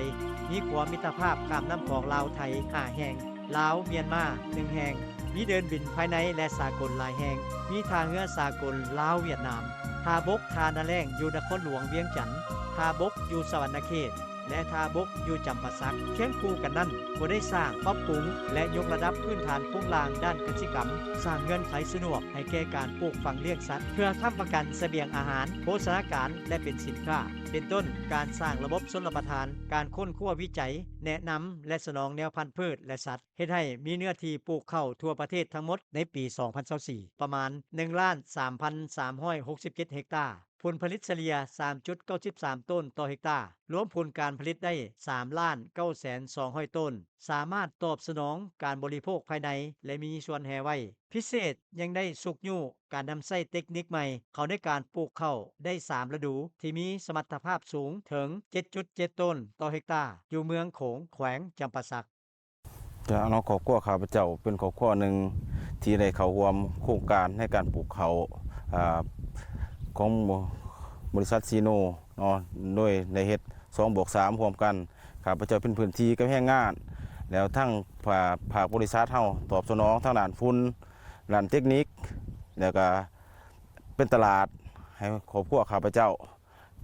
ມີຂົວມິດຕະພາບຂ້າມນ້ຳຂອງລາວ-ໄທຫ້າແຫ່ງ, ລາວ-ມຽນມາໜຶ່ງແຫ່ງ, ມີເດີ່ນບິນພາຍໃນ ແລະ ສາກົນຫຼາຍແຫ່ງ, ມີທ່າເຮືອສາກົນລາວ-ຫວຽດນາມ, ທ່າບົກທ່ານາແລ້ງຢູ່ນະຄອນຫຼວງວຽງຈັນ, ທ່າບົກຢູ່ສະຫວັນນະເຂດ ແລະ ທ່າບົກຢູ່ຈຳປາສັກ. ຄຽງຄູ່ກັນນັ້ນ ກໍໄດ້ສ້າງ, ປັບປຸງ ແລະ ຍົກລະດັບພື້ນຖານໂຄງລ່າງດ້ານກະສິກຳ, ສ້າງເງື່ອນໄຂສະດວກໃຫ້ແກ່ການປູກຝັງລ້ຽງສັດ ເພື່ອຄ້ຳປະກັນສະບຽງອາຫານ, ໂພຊະນາການ ແລະ ເປັນສິນຄ້າ, ເປັນຕົ້ນ ການສ້າງລະບົບຊົນລະປະທານ, ການຄົ້ນຄວ້າວິໄຈ, ແນະນຳ ແລະ ສະໜອງແນວພັນພືດ ແລະ ສັດ, ເຮັດໃຫ້ມີເນື້ອທີ່ປູກເຂົ້າທົ່ວປະເທດທັງໝົດໃນປີສອງພັນຊາວສີ່ ປະມານໜຶ່ງລ້ານສາມພັນສາມຮ້ອຍຫົກສິບເຈັດເຮັກຕາ, ຜົນຜະລິດສະເລ່ຍສາມຈຸດເກົ້າສິບສາມໂຕນຕໍ່ເຮັກຕາ, ລວມຜົນການຜະລິດໄດ້ສາມລ້ານເກົ້າແສນສອງຮ້ອຍໂຕນ, ສາມາດຕອບສະໜອງການບໍລິໂພກພາຍໃນ ແລະ ມີສ່ວນແຮ່ໄວ້. ພິເສດຍັງໄດ້ຊຸກຍູ້ການນຳໃຊ້ເຕັກນິກໃໝ່ເຂົ້າໃນການປູກເຂົ້າໄດ້ສາມລະດູ ທີ່ມີສະມັດຕະພາບສູງເຖິງເຈັດຈຸດເຈັດໂຕນຕໍ່ເຮັກຕາ ຢູ່ເມືອງໂຂງ ແຂວງຈຳປາສັກ. ເນາະ ຄອບຄົວຂ້າພະເຈົ້າເປັນຄອບຄົວໜຶ່ງທີ່ໄດ້ເຂົ້າຮ່ວມໂຄງການໃນການປູກເຂົ້າ ອາ ຂອງບໍລິສັດຊີໂນເນາະ ໂດຍໄດ້ເຮັດສອງບວກສາມຮ່ວມກັນ. ຂ້າພະເຈົ້າເປັນພື້ນທີ່ກັບແຮງງານ ແລ້ວທາງພາກ ພາກບໍລິສັດເຮົາຕອບສະໜອງທາງດ້ານຝຸ່ນ ດ້ານເຕັກນິກ ແລ້ວກະເປັນຕະຫຼາດໃຫ້ຄອບຄົວຂ້າພະເຈົ້າ.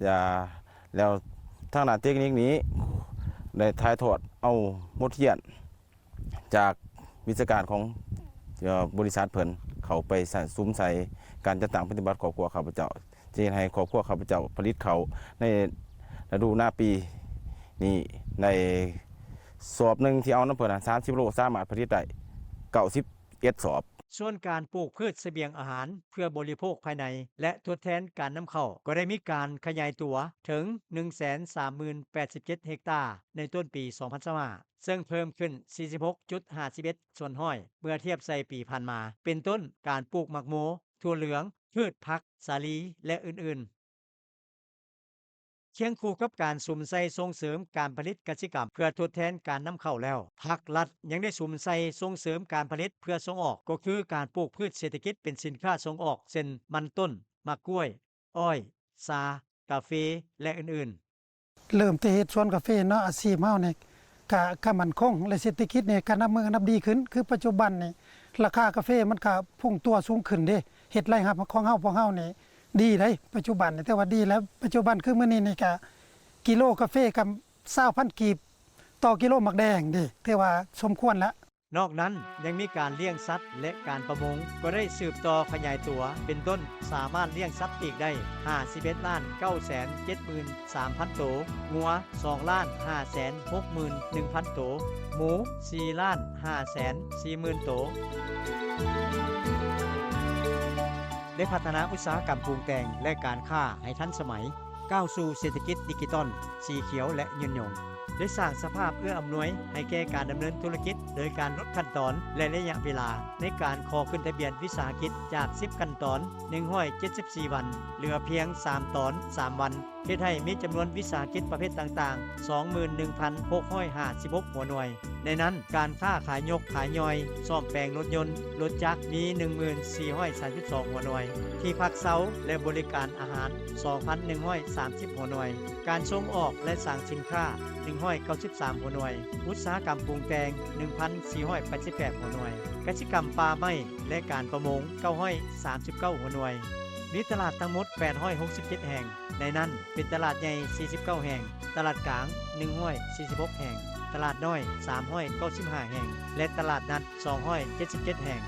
ຢ່າ ແລ້ວທາງດ້ານເຕັກນິກນີ້ໄດ້ຖ່າຍທອດເອົາບົດຮຽນຈາກວິຊາການຂອງ ເອີ ບໍລິສັດເພິ່ນເຂົ້າໄປໃສ່ ສຸມໃສ່ການຈັດຕັ້ງປະຕິບັດຄອບຄົວຂ້າພະເຈົ້າ ຈະເຮັດໃຫ້ຄອບຄົວຂ້າພະເຈົ້າຜະລິດເຂົ້າໃນລະດູນາປີນີ້ ໃນສອບໜຶ່ງທີ່ເອົານຳເພິ່ນ ສາມສິບໂລ ສາມາດຜະລິດໄດ້ເກົ້າສິບເອັດສອບ. ສ່ວນການປູກພືດສະບຽງອາຫານເພື່ອບໍລິໂພກພາຍໃນ ແລະ ທົດແທນການນຳເຂົ້າ ກໍໄດ້ມີການຂະຫຍາຍຕົວເຖິງໜຶ່ງແສນສາມໝື່ນແປດສິບເຈັດເຮັກຕາໃນຕົ້ນປີສອງພັນຊາວຫ້າ ເຊິ່ງເພີ່ມຂຶ້ນສີ່ສິບຫົກຈຸດຫ້າສິບເອັດສ່ວນຮ້ອຍເມື່ອທຽບໃສ່ປີຜ່ານມາ ເປັນຕົ້ນ ການປູກໝາກໂມ, ຖົ່ວເຫຼືອງ, ພືດຜັກ, ສາລີ ແລະ ອື່ນໆ. ຄຽງຄູ່ກັບການສຸມໃສ່ສົ່ງເສີມການຜະລິດກະສິກຳເພື່ອທົດແທນການນຳເຂົ້າແລ້ວ, ພາກລັດຍັງໄດ້ສຸມໃສ່ສົ່ງເສີມການຜະລິດເພື່ອສົ່ງອອກ, ກໍຄືການປູກພືດເສດຖະກິດເປັນສິນຄ້າສົ່ງອອກ ເຊັ່ນ ມັນຕົ້ນ, ໝາກກ້ວຍ, ອ້ອຍ, ຊາ, ກາເຟ ແລະ ອື່ນໆ. ເລີ່ມແຕ່ເຮັດສວນກາເຟເນາະ, ອາຊີບເຮົານີ້ກະ ກະໝັ້ນຄົງ ແລະ ເສດຖະກິດນີ້ກະນັບມື້ກະນັບດີຂຶ້ນ. ຄືປັດຈຸບັນນີ້ ລາຄາກາເຟມັນກະພຸ່ງຕົວສູງຂຶ້ນເດ້, ເຮັດລາຍຮັບຂອງເຮົາ ພວກເຮົານີ້ ດີໄດ໋ ປັດຈຸບັນນີ້ ຖືວ່າດີແລ້ວ. ປັດຈຸບັນຄືມື້ນີ້ນີ້ກະ ກິໂລກາເຟກະຊາວພັນກີບຕໍ່ກິໂລໝາກແດງເດ້ ຖືວ່າສົມຄວນລະ. ນອກນັ້ນຍັງມີການລ້ຽງສັດ ແລະ ການປະມົງກໍໄດ້ສືບຕໍ່ຂະຫຍາຍຕົວ, ເປັນຕົ້ນ ສາມາດລ້ຽງສັດປີກໄດ້ ຫ້າສິບເອັດລ້ານເກົ້າແສນເຈັດໝື່ນສາມພັນໂຕ, ງົວ ສອງລ້ານຫ້າແສນຫົກໝື່ນໜຶ່ງພັນໂຕ, ໝູ ສີ່ລ້ານຫ້າແສນສີ່ໝື່ນໂຕ. ໄດ້ພັດທະນາອຸດສາຫະກຳປຸງແຕ່ງ ແລະ ການຄ້າໃຫ້ທັນສະໄໝ, ກ້າວສູ່ເສດຖະກິດດິຈິຕອນ, ສີຂຽວ ແລະ ຍືນຍົງ. ໄດ້ສ້າງສະພາບເອື້ອອຳນວຍໃຫ້ແກ່ການດຳເນີນທຸລະກິດ ໂດຍການຫຼຸດຂັ້ນຕອນ ແລະ ໄລຍະເວລາໃນການຂໍຂຶ້ນທະບຽນວິສາຫະກິດຈາກສິບຂັ້ນຕອນ ໜຶ່ງຮ້ອຍເຈັດສິບສີ່ວັນ ເຫຼືອພຽງສາມຕອນ ສາມວັນ, ເຮັດໃຫ້ມີຈຳນວນວິສາຫະກິດປະເພດຕ່າງໆ ສອງໝື່ນໜຶ່ງພັນຫົກຮ້ອຍຫ້າສິບຫົກຫົວໜ່ວຍ. ໃນນັ້ນ, ການຄ້າຂາຍຍົກຂາຍຍ່ອຍ, ສ້ອມແປງລົດຍົນ, ລົດຈັກ ມີໜຶ່ງໝື່ນສີ່ຮ້ອຍສາມສິບສອງຫົວໜ່ວຍ, ທີ່ພັກເຊົາ ແລະ ບໍລິການອາຫານ ສອງພັນໜຶ່ງຮ້ອຍສາມສິບຫົວໜ່ວຍ, ການສົ່ງອອກ ແລະ ສ້າງສິນຄ້າ ໜຶ່ງຮ້ອຍເກົ້າສິບສາມຫົວໜ່ວຍ, ອຸດສາຫະກຳປຸງແຕ່ງ ໜຶ່ງພັນສີ່ຮ້ອຍແປດສິບແປດຫົວໜ່ວຍ, ກະສິກຳປ່າໄມ້ ແລະ ການປະມົງ ເກົ້າຮ້ອຍສາມສິບເກົ້າຫົວໜ່ວຍ. ມີຕະຫຼາດທັງໝົດ ແປດຮ້ອຍຫົກສິບເຈັດແຫ່ງ, ໃນນັ້ນເປັນຕະຫຼາດໃຫຍ່ ສີ່ສິບເກົ້າແຫ່ງ, ຕະຫຼາດກາງ ໜຶ່ງຮ້ອຍສີ່ສິບຫົກແຫ່ງ, ຕະຫຼາດນ້ອຍ ສາມຮ້ອຍເກົ້າສິບຫ້າແຫ່ງ ແລະ ຕະຫຼາດນັດ ສອງຮ້ອຍເຈັດສິບເຈັດແຫ່ງ.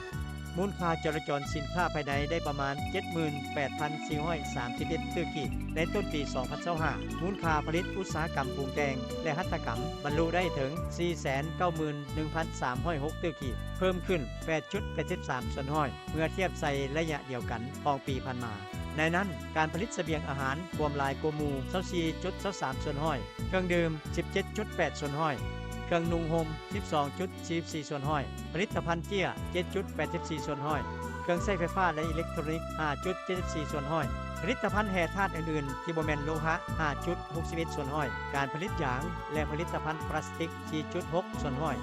ມູນຄ່າຈໍລະຈອນສິນຄ້າພາຍໃນໄດ້ປະມານ ເຈັດໝື່ນແປດພັນສີ່ຮ້ອຍສາມສິບເອັດຕື້ກີບໃນຕົ້ນປີສອງພັນຊາວຫ້າ. ມູນຄ່າຜະລິດອຸດສາຫະກຳປຸງແຕ່ງ ແລະ ຫັດຖະກຳ ບັນລຸໄດ້ເຖິງ ສີ່ແສນເກົ້າໝື່ນໜຶ່ງພັນສາມຮ້ອຍຫົກຕື້ກີບ, ເພີ່ມຂຶ້ນ ແປດຈຸດແປດສິບສາມສ່ວນຮ້ອຍ ເມື່ອທຽບໃສ່ໄລຍະດຽວກັນຂອງປີຜ່ານມາ. ໃນນັ້ນ, ການຜະລິດສະບຽງອາຫານ ກວມຫຼາຍກວ່າໝູ່ ຊາວສີ່ຈຸດຊາວສາມສ່ວນຮ້ອຍ, ເຄື່ອງດື່ມ ສິບເຈັດຈຸດແປດສ່ວນຮ້ອຍ, ເຄື່ອງນຸ່ງຫົ່ມ ສິບສອງຈຸດສີ່ສີ່ສ່ວນຮ້ອຍ, ຜະລິດຕະພັນເຈ້ຍ ເຈັດຈຸດແປດສິບສີ່ສ່ວນຮ້ອຍ, ເຄື່ອງໃຊ້ໄຟຟ້າ ແລະ ອີເລັກໂທຣນິກ ຫ້າຈຸດເຈັດສິບສີ່ສ່ວນຮ້ອຍ, ຜະລິດຕະພັນແຮ່ທາດອື່ນໆ ທີ່ບໍ່ແມ່ນໂລຫະ ຫ້າຈຸດຫົກສິບເອັດສ່ວນຮ້ອຍ, ການຜະລິດຢາງ ແລະ ຜະລິດຕະພັນປລາສຕິກ ສີ່ຈຸດຫົກສ່ວນຮ້ອຍ.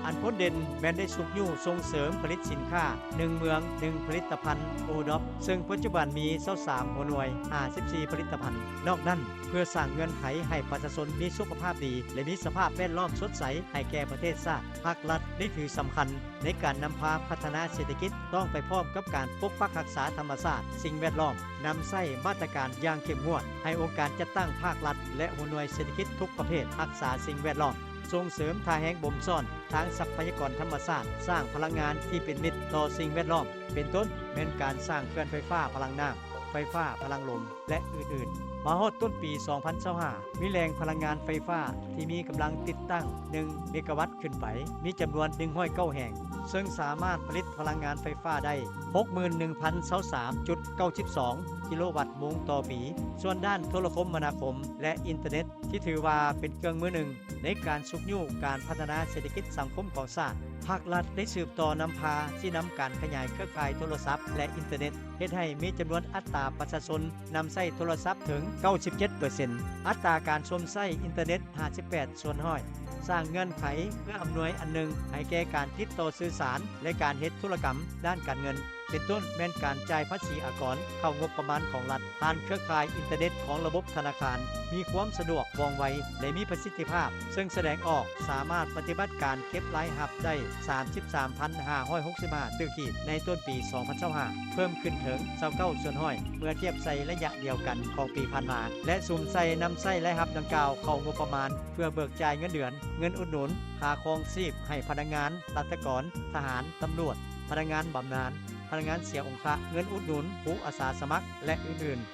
ອັນພົ້ນເດັ່ນແມ່ນໄດ້ຊຸກຍູ້ສົ່ງເສີມຜະລິດສິນຄ້າ ໜຶ່ງເມືອງ ໜຶ່ງຜະລິດຕະພັນ ໂອດອບ ເຊິ່ງປັດຈຸບັນມີ ຊາວສາມຫົວໜ່ວຍ ຫ້າສິບສີ່ຜະລິດຕະພັນ. ນອກນັ້ນ, ເພື່ອສ້າງເງື່ອນໄຂໃຫ້ປະຊາຊົນມີສຸຂະພາບດີ ແລະ ມີສະພາບແວດລ້ອມສົດໃສໃຫ້ແກ່ປະເທດຊາດ, ພາກລັດໄດ້ຖືສຳຄັນໃນການນຳພາພັດທະນາເສດຖະກິດ ຕ້ອງໄປພ້ອມກັບການປົກປັກຮັກສາທຳມະຊາດ, ສິ່ງແວດລ້ອມ, ນຳໃຊ້ມາດຕະການຢ່າງເຂັ້ມງວດ, ໃຫ້ອົງການຈັດຕັ້ງພາກລັດ ແລະ ຫົວໜ່ວຍເສດຖະກິດທຸກປະເພດຮັກສາສິ່ງແວດລ້ອມ, ສົ່ງເສີມທ່າແຮງບົ່ມຊ້ອນທາງຊັບພະຍາກອນທຳມະຊາດ, ສ້າງພະລັງງານທີ່ເປັນມິດຕໍ່ສິ່ງແວດລ້ອມ, ເປັນຕົ້ນແມ່ນການສ້າງເຂື່ອນໄຟຟ້າພະລັງນ້ຳ, ໄຟຟ້າພະລັງລົມ ແລະ ອື່ນໆ. ມາຮອດຕົ້ນປີສອງພັນຊາວຫ້າ ມີແຫຼ່ງພະລັງງານໄຟຟ້າທີ່ມີກຳລັງຕິດຕັ້ງ ໜຶ່ງເມກາວັດຂຶ້ນໄປ ມີຈຳນວນ ໜຶ່ງຮ້ອຍເກົ້າແຫ່ງ, ເຊິ່ງສາມາດຜະລິດພະລັງງານໄຟຟ້າໄດ້ ຫົກໝື່ນໜຶ່ງພັນຊາວສາມຈຸດເກົ້າສິບສອງກິໂລວັດໂມງຕໍ່ປີ. ສ່ວນດ້ານໂທລະຄົມມະນາຄົມ ແລະ ອິນເຕີເນັດ ທີ່ຖືວ່າເປັນເຄື່ອງມືໜຶ່ງໃນການຊຸກຍູ້ການພັດທະນາເສດຖະກິດສັງຄົມຂອງຊາດ, ພາກລັດໄດ້ສືບຕໍ່ນຳພາຊີ້ນຳການຂະຫຍາຍເຄືອຂ່າຍໂທລະສັບ ແລະ ອິນເຕີເນັດ, ເຮັດໃຫ້ມີຈຳນວນອັດຕາປະຊາຊົນນຳໃຊ້ໂທລະສັບເຖິງ ເກົ້າສິບເຈັດເປີເຊັນ, ອັດຕາການຊົມໃຊ້ອິນເຕີເນັດ ຫ້າສິບແປດສ່ວນຮ້ອຍ, ສ້າງເງື່ອນໄຂເພື່ອອຳນວຍອັນໜຶ່ງໃຫ້ແກ່ການຕິດຕໍ່ສື່ສານ ແລະ ການເຮັດທຸລະກຳດ້ານການເງິນ, ເປັນຕົ້ນແມ່ນການຈ່າຍພາສີອາກອນເຂົ້າງົບປະມານຂອງລັດ ຜ່ານເຄືອຂ່າຍອິນເຕີເນັດຂອງລະບົບທະນາຄານ, ມີຄວາມສະດວກ, ວ່ອງໄວ ແລະ ມີປະສິດທິພາບ, ເຊິ່ງສະແດງອອກສາມາດປະຕິບັດການເກັບລາຍຮັບໄດ້ ສາມສິບສາມພັນຫ້າຮ້ອຍຫົກສິບຫ້າຕື້ກີບໃນຕົ້ນປີສອງພັນຊາວຫ້າ, ເພີ່ມຂຶ້ນເຖິງ ຊາວເກົ້າສ່ວນຮ້ອຍ ເມື່ອທຽບໃສ່ໄລຍະດຽວກັນຂອງປີຜ່ານມາ ແລະ ສຸມໃສ່ນຳໃຊ້ລາຍຮັບດັ່ງກ່າວເຂົ້າງົບປະມານ ເພື່ອເບີກຈ່າຍເງິນເດືອນ, ເງິນອຸດໜູນຄ່າຄອງຊີບໃຫ້ພະນັກງານ, ລັດຖະກອນ, ທະຫານ, ຕຳຫຼວດ, ພະນັກງານບຳນານ, ພະນັກງານເສຍອົງຄະ, ເງິນອຸດໜູນຄູອາສາສະໝັກ ແລະ ອື່ນໆ.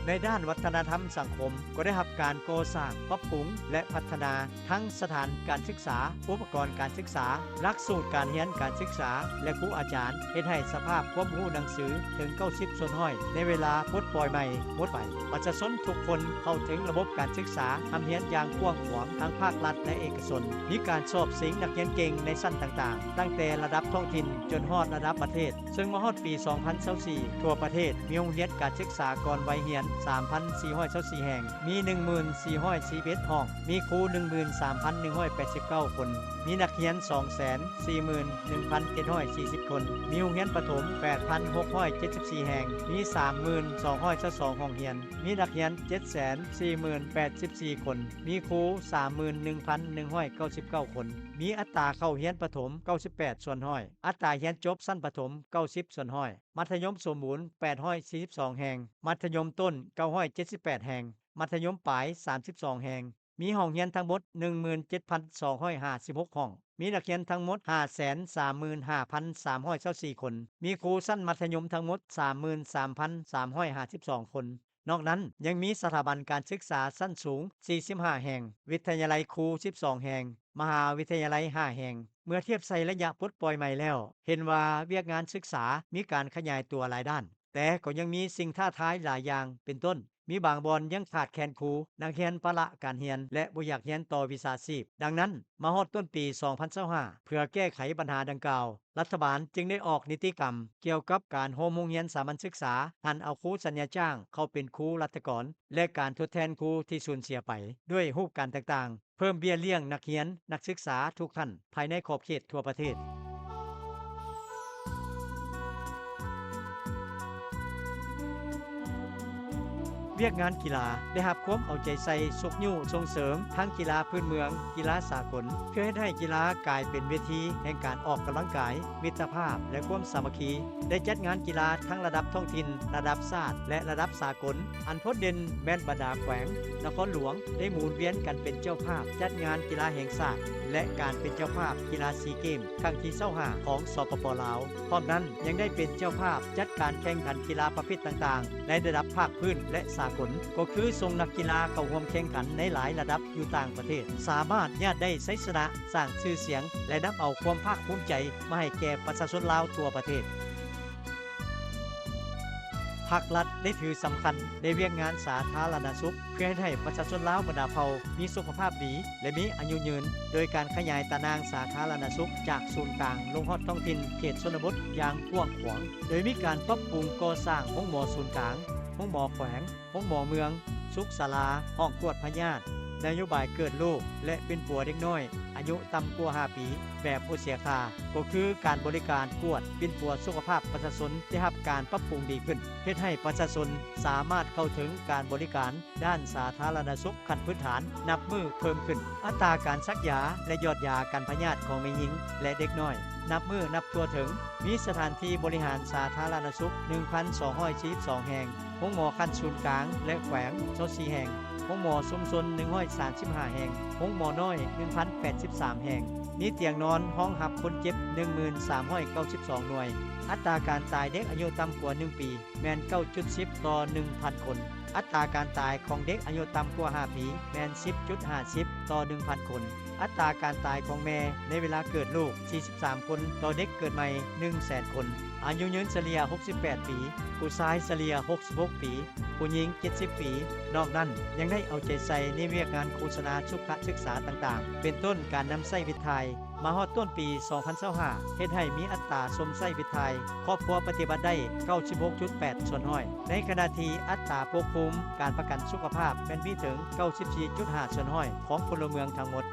ໃນດ້ານວັດທະນະທຳສັງຄົມ ກໍໄດ້ຮັບການກໍ່ສ້າງ, ປັບປຸງ ແລະ ພັດທະນາທັງສະຖານການສຶກສາ, ອຸປະກອນການສຶກສາ, ຫຼັກສູດການຮຽນການສຶກສາ ແລະ ຄູອາຈານ, ເຮັດໃຫ້ສະພາບຄວາມຮູ້ໜັງສືເຖິງ ເກົ້າສິບສ່ວນຮ້ອຍ ໃນເວລາປົດປ່ອຍໃໝ່ໝົດໄປ. ປະຊາຊົນທຸກຄົນເຂົ້າເຖິງລະບົບການສຶກສາຮ່ຳຮຽນຢ່າງກວ້າງຂວາງ ທັງພາກລັດ ແລະ ເອກະຊົນ, ມີການສອບຊິງນັກຮຽນເກັ່ງໃນຊັ້ນຕ່າງໆ ຕັ້ງແຕ່ລະດັບທ້ອງຖິ່ນຈົນຮອດລະດັບປະເທດ. ເຊິ່ງມາຮອດປີສອງພັນຊາວສີ່ ທົ່ວປະເທດມີໂຮງຮຽນການສຶກສາກ່ອນໄວຮຽນ ສາມພັນສີ່ຮ້ອຍຊາວສີ່ແຫ່ງ, ມີ ໜຶ່ງໝື່ນສີ່ຮ້ອຍສີ່ສິບເອັດຫ້ອງ, ມີຄູ ໜຶ່ງໝື່ນສາມພັນໜຶ່ງຮ້ອຍແປດສິບເກົ້າຄົນ, ມີນັກຮຽນ ສອງແສນສີ່ໝື່ນໜຶ່ງພັນເຈັດຮ້ອຍສີ່ສິບຄົນ, ມີໂຮງຮຽນປະຖົມ ແປດພັນຫົກຮ້ອຍເຈັດສິບສີ່ແຫ່ງ, ມີ ສາມໝື່ນສອງຮ້ອຍຊາວສອງຫ້ອງຮຽນ, ມີນັກຮຽນ ເຈັດແສນສີ່ໝື່ນແປດສິບສີ່ຄົນ, ມີຄູ ສາມໝື່ນໜຶ່ງພັນໜຶ່ງຮ້ອຍເກົ້າສິບເກົ້າຄົນ, ມີອັດຕາເຂົ້າຮຽນປະຖົມ ເກົ້າສິບແປດສ່ວນຮ້ອຍ, ອັດຕາຮຽນຈົບຊັ້ນປະຖົມ ເກົ້າສິບສ່ວນຮ້ອຍ, ມັດທະຍົມສົມບູນ ແປດຮ້ອຍສີ່ສິບສອງແຫ່ງ, ມັດທະຍົມຕົ້ນ ເກົ້າຮ້ອຍເຈັດສິບແປດແຫ່ງ, ມັດທະຍົມປາຍ ສາມສິບສອງແຫ່ງ, ມີຫ້ອງຮຽນທັງໝົດ ໜຶ່ງໝື່ນເຈັດພັນສອງຮ້ອຍຫ້າສິບຫົກຫ້ອງ, ມີນັກຮຽນທັງໝົດ ຫ້າແສນສາມໝື່ນຫ້າພັນສາມຮ້ອຍຊາວສີ່ຄົນ, ມີຄູຊັ້ນມັດທະຍົມທັງໝົດ ສາມໝື່ນສາມພັນສາມຮ້ອຍຫ້າສິບສອງຄົນ. ນອກນັ້ນຍັງມີສະຖາບັນການສຶກສາຊັ້ນສູງ ສີ່ສິບຫ້າແຫ່ງ, ວິທະຍາໄລຄູ ສິບສອງແຫ່ງ, ມະຫາວິທະຍາໄລ ຫ້າແຫ່ງ. ເມື່ອທຽບໃສ່ໄລຍະປົດປ່ອຍໃໝ່ແລ້ວ, ເຫັນວ່າວຽກງານສຶກສາມີການຂະຫຍາຍຕົວຫຼາຍດ້ານ, ແຕ່ກໍຍັງມີສິ່ງທ້າທາຍຫຼາຍຢ່າງ, ເປັນຕົ້ນ, ມີບາງບ່ອນຍັງຂາດແຄນຄູ, ນັກຮຽນປະລະການຮຽນ ແລະ ບໍ່ຢາກຮຽນຕໍ່ວິຊາຊີບ. ດັ່ງນັ້ນ, ມາຮອດຕົ້ນປີສອງພັນຊາວຫ້າ ເພື່ອແກ້ໄຂບັນຫາດັ່ງກ່າວ, ລັດຖະບານຈຶ່ງໄດ້ອອກນິຕິກຳກ່ຽວກັບການໂຮມໂຮງຮຽນສາມັນສຶກສາ, ຫັນເອົາຄູສັນຍາຈ້າງເຂົ້າເປັນຄູລັດຖະກອນ ແລະ ການທົດແທນຄູທີ່ສູນເສຍໄປ ດ້ວຍຮູບການຕ່າງໆ, ເພີ່ມເບ້ຍລ້ຽງນັກຮຽນ, ນັກສຶກສາທຸກຂັ້ນ ພາຍໃນຂອບເຂດທົ່ວປະເທດ. ວຽກງານກິລາໄດ້ຮັບຄວາມເອົາໃຈໃສ່, ຊຸກຍູ້ສົ່ງເສີມທັງກິລາພື້ນເມືອງ, ກິລາສາກົນ, ເພື່ອເຮັດໃຫ້ກິລາກາຍເປັນເວທີແຫ່ງການອອກກຳລັງກາຍ, ມິດຕະພາບ ແລະ ຄວາມສາມັກຄີ. ໄດ້ຈັດງານກິລາທັງລະດັບທ້ອງຖິ່ນ, ລະດັບຊາດ ແລະ ລະດັບສາກົນ. ອັນໂດດເດັ່ນແມ່ນບັນດາແຂວງ, ນະຄອນຫຼວງ ໄດ້ໝູນວຽນກັນເປັນເຈົ້າພາບຈັດງານກິລາແຫ່ງຊາດ ແລະ ການເປັນເຈົ້າພາບກິລາຊີເກມຄັ້ງທີຊາວຫ້າຂອງ ສປປ ລາວ. ພ້ອມນັ້ນຍັງໄດ້ເປັນເຈົ້າພາບຈັດການແຂ່ງຂັນກິລາປະເພດຕ່າງໆ ໃນລະດັບພາກພື້ນ ແລະ ສາກົນ, ກໍຄືສົ່ງນັກກິລາເຂົ້າຮ່ວມແຂ່ງຂັນໃນຫຼາຍລະດັບຢູ່ຕ່າງປະເທດ, ສາມາດຍາດໄດ້ໄຊຊະນະ, ສ້າງຊື່ສຽງ ແລະ ນຳເອົາຄວາມພາກພູມໃຈມາໃຫ້ແກ່ປະຊາຊົນລາວທົ່ວປະເທດ. ພາກລັດໄດ້ຖືສຳຄັນໃນວຽກງານສາທາລະນະສຸກ ເພື່ອເຮັດໃຫ້ປະຊາຊົນລາວບັນດາເຜົ່າມີສຸຂະພາບດີ ແລະ ມີອາຍຸຍືນ, ໂດຍການຂະຫຍາຍຕາໜ່າງສາທາລະນະສຸກຈາກສູນກາງລົງຮອດທ້ອງຖິ່ນເຂດຊົນນະບົດຢ່າງກວ້າງຂວາງ, ໂດຍມີການປັບປຸງກໍ່ສ້າງໂຮງໝໍສູນກາງ, ໂຮງໝໍແຂວງ, ໂຮງໝໍເມືອງ, ສຸກສາລາ, ຫ້ອງກວດພະຍາດ, ນະໂຍບາຍເກີດລູກ ແລະ ປິ່ນປົວເດັກນ້ອຍອາຍຸຕ່ຳກວ່າຫ້າປີແບບບໍ່ເສຍຄ່າ, ກໍຄືການບໍລິການກວດປິ່ນປົວສຸຂະພາບປະຊາຊົນໄດ້ຮັບການປັບປຸງດີຂຶ້ນ, ເຮັດໃຫ້ປະຊາຊົນສາມາດເຂົ້າເຖິງການບໍລິການດ້ານສາທາລະນະສຸກຂັ້ນພື້ນຖານນັບມື້ເພີ່ມຂຶ້ນ. ອັດຕາການສັກຢາ ແລະ ຢອດຢາກັນພະຍາດຂອງແມ່ຍິງ ແລະ ເດັກນ້ອຍ ນັບມື້ນັບທົ່ວເຖິງ, ມີສະຖານທີ່ບໍລິຫານສາທາລະນະສຸກ ໜຶ່ງພັນສອງຮ້ອຍສີ່ສິບສອງແຫ່ງ, ໂຮງໝໍຂັ້ນສູນກາງ ແລະ ແຂວງ ຊາວສີ່ແຫ່ງ, ໂຮງໝໍຊຸມຊົນ ໜຶ່ງຮ້ອຍສາມສິບຫ້າແຫ່ງ, ໂຮງໝໍນ້ອຍ ໜຶ່ງພັນແປດສິບສາມແຫ່ງ, ມີຕຽງນອນຮອງຮັບຄົນເຈັບ ໜຶ່ງໝື່ນສາມຮ້ອຍເກົ້າສິບສອງໜ່ວຍ. ອັດຕາການຕາຍເດັກອາຍຸຕ່ຳກວ່າໜຶ່ງປີ ແມ່ນ ເກົ້າຈຸດສິບຕໍ່ໜຶ່ງພັນຄົນ. ອັດຕາການຕາຍຂອງເດັກອາຍຸຕ່ຳກວ່າຫ້າປີ ແມ່ນ ສິບຈຸດຫ້າສິບຕໍ່ໜຶ່ງພັນຄົນ. ອັດຕາການຕາຍຂອງແມ່ໃນເວລາເກີດລູກ ສີ່ສິບສາມຄົນຕໍ່ເດັກເກີດໃໝ່ໜຶ່ງແສນຄົນ. ອາຍຸຍືນສະເລ່ຍຫົກສິບແປດປີ, ຜູ້ຊາຍສະເລ່ຍຫົກສິບຫົກປີ, ຜູ້ຍິງເຈັດສິບປີ. ນອກນັ້ນຍັງໄດ້ເອົາໃຈໃສ່ໃນວຽກງານໂຄສະນາສຸຂະສຶກສາຕ່າງໆ ເປັນຕົ້ນການນຳໃຊ້ວິດຖ່າຍ. ມາຮອດຕົ້ນປີສອງພັນຊາວຫ້າ ເຮັດໃຫ້ມີອັດຕາຊົມໃຊ້ວິດຖ່າຍຄອບຄົວປະຕິບັດໄດ້ເກົ້າສິບຫົກຈຸດແປດສ່ວນຮ້ອຍ, ໃນຂະນະທີ່ອັດຕາປົກຄຸມການປະກັນສຸຂະພາບແມ່ນມີເຖິງເກົ້າສິບສີ່ຈຸດຫ້າສ່ວນຮ້ອຍຂອງພົນລະເມືອງທັງໝົດ.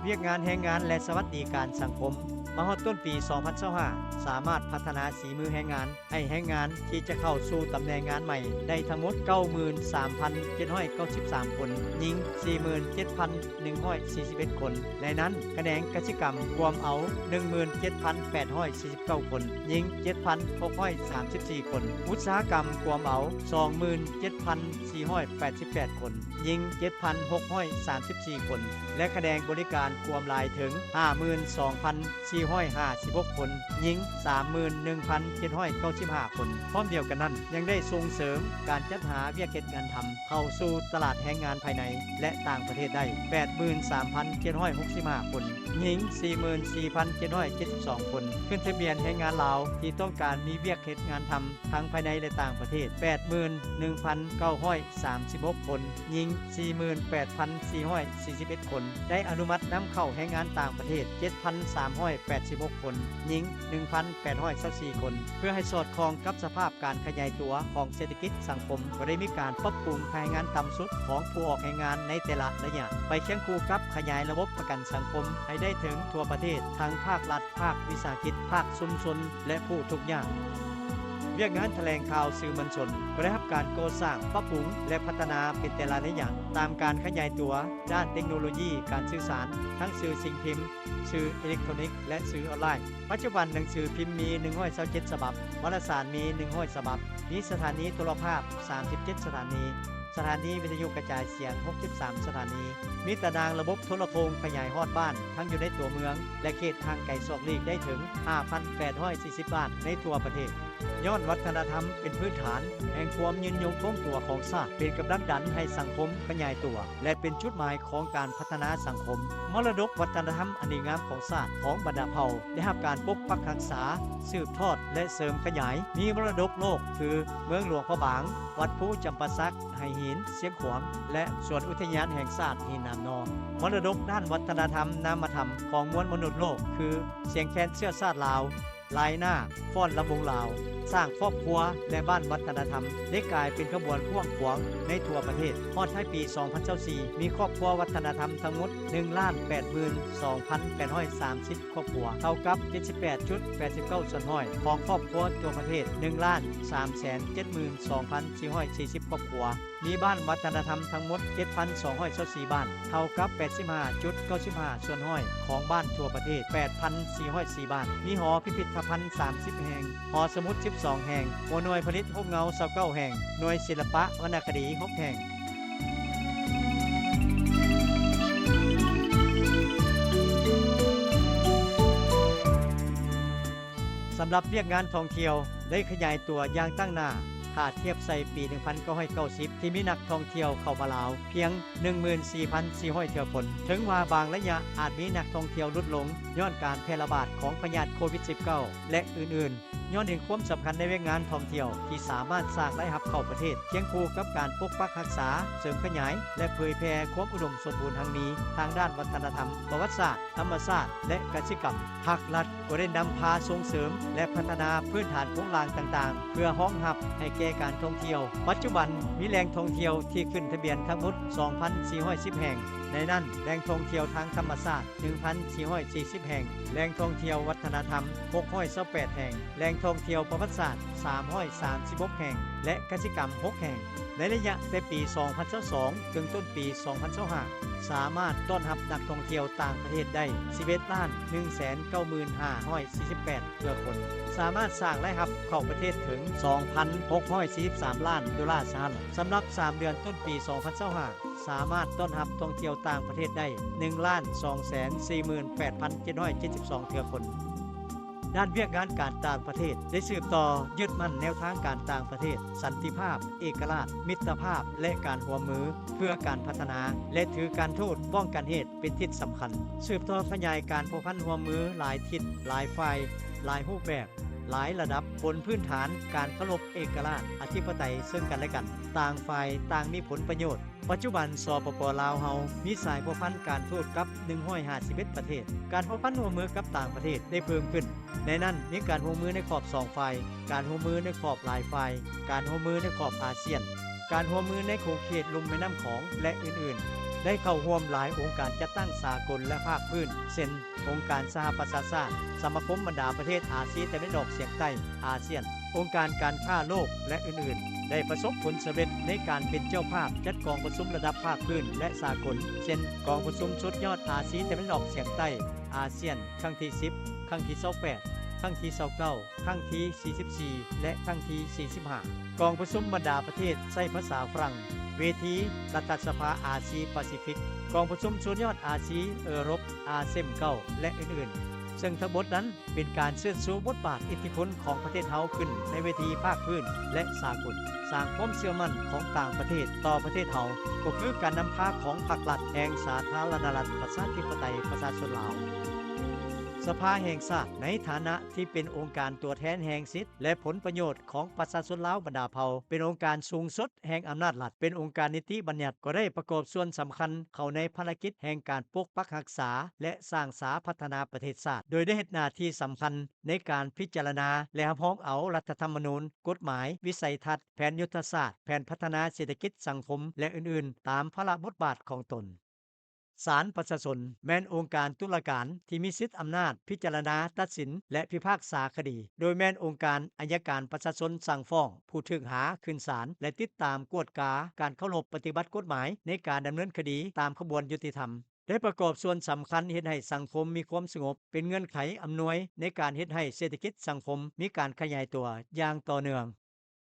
ວຽກງານແຮງງານ ແລະ ສະຫວັດດີການສັງຄົມ. ມາຮອດຕົ້ນປີສອງພັນຊາວຫ້າ ສາມາດພັດທະນາສີມືແຮງງານ ໃຫ້ແຮງງານທີ່ຈະເຂົ້າສູ່ຕຳແໜ່ງງານໃໝ່ໄດ້ທັງໝົດ ເກົ້າໝື່ນສາມພັນເຈັດຮ້ອຍເກົ້າສິບສາມຄົນ, ຍິງ ສີ່ໝື່ນເຈັດພັນໜຶ່ງຮ້ອຍສີ່ສິບເອັດຄົນ. ໃນນັ້ນ, ຂະແໜງກະສິກຳກວມເອົາ ໜຶ່ງໝື່ນເຈັດພັນແປດຮ້ອຍສີ່ສິບເກົ້າຄົນ, ຍິງ ເຈັດພັນຫົກຮ້ອຍສາມສິບສີ່ຄົນ, ອຸດສາຫະກຳກວມເອົາ ສອງໝື່ນເຈັດພັນສີ່ຮ້ອຍແປດສິບແປດຄົນ, ຍິງ ເຈັດພັນຫົກຮ້ອຍສາມສິບສີ່ຄົນ ແລະ ຂະແໜງບໍລິການກວມຫຼາຍເຖິງ ຫ້າໝື່ນສອງພັນສີ່ຮ້ອຍຫ້າສິບຫົກຄົນ, ຍິງ ສາມໝື່ນໜຶ່ງພັນເຈັດຮ້ອຍເກົ້າສິບຫ້າຄົນ. ພ້ອມດຽວກັນນັ້ນ, ຍັງໄດ້ສົ່ງເສີມການຈັດຫາວຽກເຮັດງານທຳເຂົ້າສູ່ຕະຫຼາດແຮງງານພາຍໃນ ແລະ ຕ່າງປະເທດໄດ້ ແປດໝື່ນສາມພັນເຈັດຮ້ອຍຫົກສິບຫ້າຄົນ, ຍິງ ສີ່ໝື່ນສີ່ພັນເຈັດຮ້ອຍເຈັດສິບສອງຄົນ, ຂຶ້ນທະບຽນແຮງງານລາວທີ່ຕ້ອງການມີວຽກເຮັດງານທຳ ທັງພາຍໃນ ແລະ ຕ່າງປະເທດ ແປດໝື່ນໜຶ່ງພັນເກົ້າຮ້ອຍສາມສິບຫົກຄົນ, ຍິງ ສີ່ໝື່ນແປດພັນສີ່ຮ້ອຍສີ່ສິບເອັດຄົນ, ໄດ້ອະນຸມັດນຳເຂົ້າແຮງງານຕ່າງປະເທດ ເຈັດພັນສາມຮ້ອຍແປດສິບຫົກຄົນ, ຍິງ ໜຶ່ງພັນແປດຮ້ອຍຊາວສີ່ຄົນ. ເພື່ອໃຫ້ສອດຄ່ອງກັບສະພາບການຂະຫຍາຍຕົວຂອງເສດຖະກິດສັງຄົມ, ກໍໄດ້ມີການປັບປຸງຄ່າແຮງງານຕ່ຳສຸດຂອງຜູ້ອອກແຮງງານໃນແຕ່ລະໄລຍະ, ໄປຄຽງຄູ່ກັບຂະຫຍາຍລະບົບປະກັນສັງຄົມໃຫ້ໄດ້ເຖິງທົ່ວປະເທດ, ທັງພາກລັດ, ພາກວິສາຫະກິດ, ພາກຊຸມຊົນ ແລະ ຜູ້ທຸກຍາກ. ວຽກງານຖະແຫຼງຂ່າວສື່ມວນຊົນກໍໄດ້ຮັບການກໍ່ສ້າງ, ປັບປຸງ ແລະ ພັດທະນາເປັນແຕ່ລະໄລຍະ ຕາມການຂະຫຍາຍຕົວດ້ານເຕັກໂນໂລຢີການສື່ສານ ທັງສື່ສິ່ງພິມ, ສື່ເອເລັກໂທຣນິກ ແລະ ສື່ອອນລາຍ. ປັດຈຸບັນໜັງສືພິມມີໜຶ່ງຮ້ອຍຊາວເຈັດສະບັບ, ວາລະສານມີໜຶ່ງຮ້ອຍສະບັບ, ມີສະຖານີໂທລະພາບສາມສິບເຈັດສະຖານີ, ສະຖານີວິທະຍຸກະຈາຍສຽງຫົກສິບສາມສະຖານີ, ມີຕາໜ່າງລະບົບໂທລະໂຄ່ງຂະຫຍາຍຮອດບ້ານ ທັງຢູ່ໃນຕົວເມືອງ ແລະ ເຂດຫ່າງໄກສອກຫຼີກໄດ້ເຖິງຫ້າພັນແປດຮ້ອຍສີ່ສິບບ້ານໃນທົ່ວປະເທດ. ຍ້ອນວັດທະນະທຳເປັນພື້ນຖານແຫ່ງຄວາມຍືນຍົງຄົງຕົວຂອງຊາດ, ເປັນກຳລັງດັນໃຫ້ສັງຄົມຂະຫຍາຍຕົວ ແລະ ເປັນຈຸດໝາຍຂອງການພັດທະນາສັງຄົມ. ມໍລະດົກວັດທະນະທຳອັນດີງາມຂອງຊາດ, ຂອງບັນດາເຜົ່າ ໄດ້ຮັບການປົກປັກຮັກສາ, ສືບທອດ ແລະ ເສີມຂະຫຍາຍ. ມີມໍລະດົກໂລກຄື ເມືອງຫຼວງພະບາງ, ວັດພູຈຳປາສັກ, ໄຫຫີນ, ຊຽງຂວາງ ແລະ ສວນອຸທິຍານແຫ່ງຊາດຫີນໜາມນໍ. ມໍລະດົກດ້ານວັດທະນະທຳນາມະທຳຂອງມວນມະນຸດໂລກ ຄື ສຽງແຄນເຊື້ອຊາດລາວ, ລາຍໜ້າ, ຟ້ອນລຳວົງລາວ, ສ້າງຄອບຄົວ ແລະ ບ້ານວັດທະນະທຳ ໄດ້ກາຍເປັນຂະບວນກວ້າງຂວາງໃນທົ່ວປະເທດ. ຮອດທ້າຍປີສອງພັນຊາວສີ່ ມີຄອບຄົວວັດທະນະທຳທັງໝົດໜຶ່ງລ້ານແປດໝື່ນສອງພັນແປດຮ້ອຍສາມສິບຄອບຄົວ, ເທົ່າກັບເຈັດສິບແປດຈຸດແປດສິບເກົ້າສ່ວນຮ້ອຍຂອງຄອບຄົວທົ່ວປະເທດໜຶ່ງລ້ານສາມແສນເຈັດໝື່ນສອງພັນສີ່ຮ້ອຍສີ່ສິບຄອບຄົວ. ມີບ້ານວັດທະນະທຳທັງໝົດເຈັດພັນສອງຮ້ອຍຊາວສີ່ບ້ານ, ເທົ່າກັບແປດສິບຫ້າຈຸດເກົ້າສິບຫ້າສ່ວນຮ້ອຍຂອງບ້ານທົ່ວປະເທດແປດພັນສີ່ຮ້ອຍສີ່ບ້ານ. ມີຫໍພິພິດທະພັນສາມສິບແຫ່ງ, ຫໍສະໝຸດສິບສອງແຫ່ງ, ຫົວໜ່ວຍຜະລິດຮູບເງົາຊາວເກົ້າແຫ່ງ, ໜ່ວຍສິລະປະວັນນະຄະດີຫົກແຫ່ງ. ສຳລັບວຽກງານທ່ອງທ່ຽວໄດ້ຂະຫຍາຍຕົວຢ່າງຕັ້ງໜ້າ ຖ້າທຽບໃສ່ປີໜຶ່ງພັນເກົ້າຮ້ອຍເກົ້າສິບ ທີ່ມີນັກທ່ອງທ່ຽວເຂົ້າມາລາວພຽງໜຶ່ງໝື່ນສີ່ພັນສີ່ຮ້ອຍເທື່ອຄົນ. ເຖິງວ່າບາງໄລຍະອາດມີນັກທ່ອງທ່ຽວຫຼຸດລົງຍ້ອນການແຜ່ລະບາດຂອງພະຍາດໂຄວິດສິບເກົ້າ ແລະ ອື່ນໆ, ຍ້ອນເຫັນຄວາມສຳຄັນໃນວຽກງານທ່ອງທ່ຽວທີ່ສາມາດສ້າງລາຍຮັບເຂົ້າປະເທດ ຄຽງຄູ່ກັບການປົກປັກຮັກສາ, ເສີມຂະຫຍາຍ ແລະ ເຜີຍແຜ່ຄວາມອຸດົມສົມບູນຮັ່ງມີທາງດ້ານວັດທະນະທຳ, ປະຫວັດສາດ, ທຳມະຊາດ ແລະ ກະສິກຳ. ພາກລັດກໍໄດ້ນຳພາສົ່ງເສີມ ແລະ ພັດທະນາພື້ນຖານໂຄງລ່າງຕ່າງໆ ເພື່ອຮອງຮັບໃຫ້ແກ່ການທ່ອງທ່ຽວ. ປັດຈຸບັນມີແຫຼ່ງທ່ອງທ່ຽວທີ່ຂຶ້ນທະບຽນທັງໝົດສອງພັນສີ່ຮ້ອຍສິບແຫ່ງ, ໃນນັ້ນແຫຼ່ງທ່ອງທ່ຽວທາງທຳມະຊາດໜຶ່ງພັນສີ່ຮ້ອຍສີ່ສິບແຫ່ງ, ແຫຼ່ງທ່ອງທ່ຽວວັດທະນະທຳຫົກຮ້ອຍຊາວແປດແຫ່ງ, ແຫຼ່ງທ່ອງທ່ຽວປະຫວັດສາດສາມຮ້ອຍສາມສິບຫົກແຫ່ງ ແລະ ກະສິກຳຫົກແຫ່ງ. ໃນໄລຍະແຕ່ປີສອງພັນຊາວສອງ ເຖິງຕົ້ນປີສອງພັນຊາວຫ້າ ສາມາດຕ້ອນຮັບນັກທ່ອງທ່ຽວຕ່າງປະເທດໄດ້ສິບເອັດລ້ານໜຶ່ງແສນເກົ້າໝື່ນຫ້າຮ້ອຍສີ່ສິບແປດເທື່ອຄົນ, ສາມາດສ້າງລາຍຮັບເຂົ້າປະເທດເຖິງສອງພັນຫົກຮ້ອຍສີ່ສິບສາມລ້ານໂດລາສະຫະລັດ. ສຳລັບສາມເດືອນຕົ້ນປີສອງພັນຊາວຫ້າ ສາມາດຕ້ອນຮັບທ່ອງທ່ຽວຕ່າງປະເທດໄດ້ໜຶ່ງລ້ານສອງແສນສີ່ໝື່ນແປດພັນເຈັດຮ້ອຍເຈັດສິບສອງເທື່ອຄົນ. ດ້ານວຽກງານການຕ່າງປະເທດໄດ້ສືບຕໍ່ຍຶດໝັ້ນແນວທາງການຕ່າງປະເທດ, ສັນຕິພາບ, ເອກະລາດ, ມິດຕະພາບ ແລະ ການຮ່ວມມືເພື່ອການພັດທະນາ ແລະ ຖືການທູດປ້ອງກັນເຫດເປັນທິດສຳຄັນ, ສືບຕໍ່ຂະຫຍາຍການພົວພັນຮ່ວມມືຫຼາຍທິດ, ຫຼາຍຝ່າຍ, ຫຼາຍຮູບແບບ, ຫຼາຍລະດັບ, ບົນພື້ນຖານການເຄົາລົບເອກະລາດ, ອະທິປະໄຕເຊິ່ງກັນແລະກັນ, ຕ່າງຝ່າຍຕ່າງມີຜົນປະໂຫຍດ. ປັດຈຸບັນ ສປປ ລາວເຮົາມີສາຍພົວພັນການທູດກັບໜຶ່ງຮ້ອຍຫ້າສິບເອັດປະເທດ. ການພົວພັນຮ່ວມມືກັບຕ່າງປະເທດໄດ້ເພີ່ມຂຶ້ນ, ໃນນັ້ນມີການຮ່ວມມືໃນຂອບສອງຝ່າຍ, ການຮ່ວມມືໃນຂອບຫຼາຍຝ່າຍ, ການຮ່ວມມືໃນຂອບອາຊຽນ, ການຮ່ວມມືໃນຂົງເຂດລຸ່ມແມ່ນ້ຳຂອງ ແລະ ອື່ນໆ, ໄດ້ເຂົ້າຮ່ວມຫຼາຍອົງການຈັດຕັ້ງສາກົນ ແລະ ພາກພື້ນ ເຊັ່ນ ອົງການສະຫະປະຊາຊາດ, ສະມາຄົມບັນດາປະເທດອາຊີຕາເວັນອອກສຽງໃຕ້ ອາຊຽນ, ອົງການການຄ້າໂລກ ແລະ ອື່ນໆ ໄດ້ປະສົບຜົນສຳເລັດໃນການເປັນເຈົ້າພາບຈັດກອງປະຊຸມລະດັບພາກພື້ນ ແລະ ສາກົນ ເຊັ່ນ ກອງປະຊຸມສຸດຍອດອາຊີຕາເວັນອອກສຽງໃຕ້ ອາຊຽນ ຄັ້ງທີສິບ, ຄັ້ງທີຊາວແປດ, ຄັ້ງທີຊາວເກົ້າ, ຄັ້ງທີສີ່ສິບສີ່ ແລະ ຄັ້ງທີສີ່ສິບຫ້າ, ກອງປະຊຸມບັນດາປະເທດໃຊ້ພາສາຝຣັ່ງ, ເວທີລັດຖະສະພາອາຊີປາຊີຟິກ, ກອງປະຊຸມສຸດຍອດອາຊີເອີຣົບ ອາເຊມເກົ້າ ແລະ ອື່ນໆ. ເຊິ່ງທັງໝົດນັ້ນເປັນການເຊີດຊູບົດບາດອິດທິພົນຂອງປະເທດເຮົາຂຶ້ນໃນເວທີພາກພື້ນ ແລະ ສາກົນ, ສ້າງຄວາມເຊື່ອໝັ້ນຂອງຕ່າງປະເທດຕໍ່ປະເທດເຮົາ, ກໍຄືການນຳພາຂອງພັກລັດແຫ່ງສາທາລະນະລັດປະຊາທິປະໄຕປະຊາຊົນລາວ. ສະພາແຫ່ງຊາດ ໃນຖານະທີ່ເປັນອົງການຕົວແທນແຫ່ງສິດ ແລະ ຜົນປະໂຫຍດຂອງປະຊາຊົນລາວບັນດາເຜົ່າ, ເປັນອົງການສູງສຸດ ແຫ່ງອຳນາດລັດ, ເປັນອົງການນິຕິບັນຍັດ, ກໍໄດ້ປະກອບສ່ວນສຳຄັນເຂົ້າໃນພາລະກິດແຫ່ງການປົກປັກຮັກສາ ແລະ ສ້າງສາພັດທະນາປະເທດຊາດ, ໂດຍໄດ້ເຮັດໜ້າທີ່ສຳຄັນໃນການພິຈາລະນາ ແລະ ຮັບຮອງເອົາລັດຖະທຳມະນູນ, ກົດໝາຍ, ວິໄສທັດ, ແຜນຍຸດທະສາດ, ແຜນພັດທະນາເສດຖະກິດສັງຄົມ ແລະ ອື່ນໆ ຕາມພາລະບົດບາດຂອງຕົນ. ສານປະຊາຊົນ ແມ່ນອົງການຕຸລາການທີ່ມີສິດອຳນາດພິຈາລະນາ, ຕັດສິນ ແລະ ພິພາກສາຄະດີ, ໂດຍແມ່ນອົງການໄອຍະການປະຊາຊົນສັ່ງຟ້ອງຜູ້ຖືກຫາຂຶ້ນສານ ແລະ ຕິດຕາມກວດກາການເຄົາລົບປະຕິບັດກົດໝາຍໃນການດຳເນີນຄະດີຕາມຂະບວນຍຸຕິທຳ. ໄດ້ປະກອບສ່ວນສຳຄັນເຮັດໃຫ້ສັງຄົມມີຄວາມສະຫງົບ, ເປັນເງື່ອນໄຂອຳນວຍໃນການເຮັດໃຫ້ເສດຖະກິດສັງຄົມມີການຂະຫຍາຍຕົວຢ່າງຕໍ່ເນື່ອງ.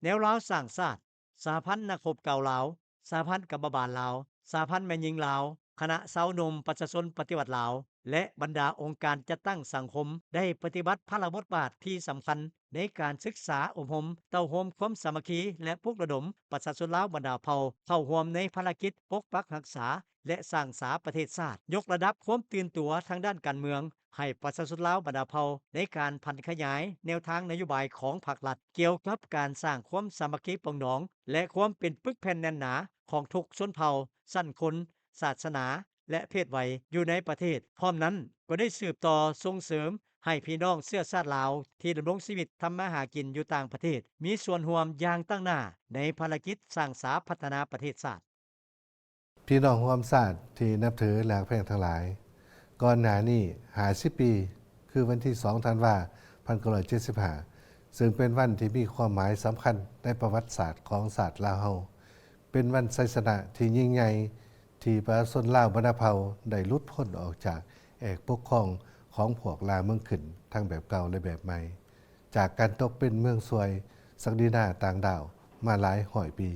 ແນວລາວສ້າງຊາດ, ສະຫະພັນນັກຮົບເກົ່າລາວ, ສະຫະພັນກຳມະບານລາວ, ສະຫະພັນແມ່ຍິງລາວ, ຄະນະຊາວໜຸ່ມປະຊາຊົນປະຕິວັດລາວ ແລະ ບັນດາອົງການຈັດຕັ້ງສັງຄົມ ໄດ້ປະຕິບັດພາລະບົດບາດທີ່ສຳຄັນໃນການສຶກສາອົບຮົມ, ເຕົ້າໂຮມຄວາມສາມັກຄີ ແລະ ປຸກລະດົມປະຊາຊົນລາວບັນດາເຜົ່າເຂົ້າຮ່ວມໃນພາລະກິດປົກປັກຮັກສາ ແລະ ສ້າງສາປະເທດຊາດ, ຍົກລະດັບຄວາມຕື່ນຕົວທາງດ້ານການເມືອງໃຫ້ປະຊາຊົນລາວບັນດາເຜົ່າໃນການຜັນຂະຫຍາຍແນວທາງນະໂຍບາຍຂອງພັກລັດ ກ່ຽວກັບການສ້າງຄວາມສາມັກຄີປອງດອງ ແລະ ຄວາມເປັນປຶກແຜ່ນແໜ້ນໜາຂອງທຸກຊົນເຜົ່າ, ຊັ້ນຄົນ, ສາສະໜາ ແລະ ເພດໄວຢູ່ໃນປະເທດ. ພ້ອມນັ້ນກໍໄດ້ສືບຕໍ່ສົ່ງເສີມໃຫ້ພີ່ນ້ອງເຊື້ອຊາດລາວທີ່ດຳລົງຊີວິດທຳມາຫາກິນຢູ່ຕ່າງປະເທດ ມີສ່ວນຮ່ວມຢ່າງຕັ້ງໜ້າໃນພາລະກິດສ້າງສາພັດທະນາປະເທດຊາດ. ພີ່ນ້ອງຮ່ວມຊາດທີ່ນັບຖືແລະຮັກແພງທັງຫຼາຍ, ກ່ອນໜ້ານີ້ຫ້າສິບປີ ຄືວັນທີສອງ ທັນວາ ພັນເກົ້າຮ້ອຍເຈັດສິບຫ້າ ເຊິ່ງເປັນວັນທີ່ມີຄວາມໝາຍສຳຄັນໃນປະຫວັດສາດຂອງຊາດລາວເຮົາ, ເປັນວັນໄຊຊະນະທີ່ຍິ່ງໃຫຍ່ທີ່ປະຊາຊົນລາວບັນດາເຜົ່າໄດ້ຫຼຸດພົ້ນອອກຈາກແອກປົກຄອງຂອງພວກລ່າເມືອງຂຶ້ນ ທັງແບບເກົ່າ ແລະ ແບບໃໝ່, ຈາກການຕົກເປັນເມືອງຊ່ວຍສັກດິນາຕ່າງດ້າວມາຫຼາຍຮ້ອຍປີ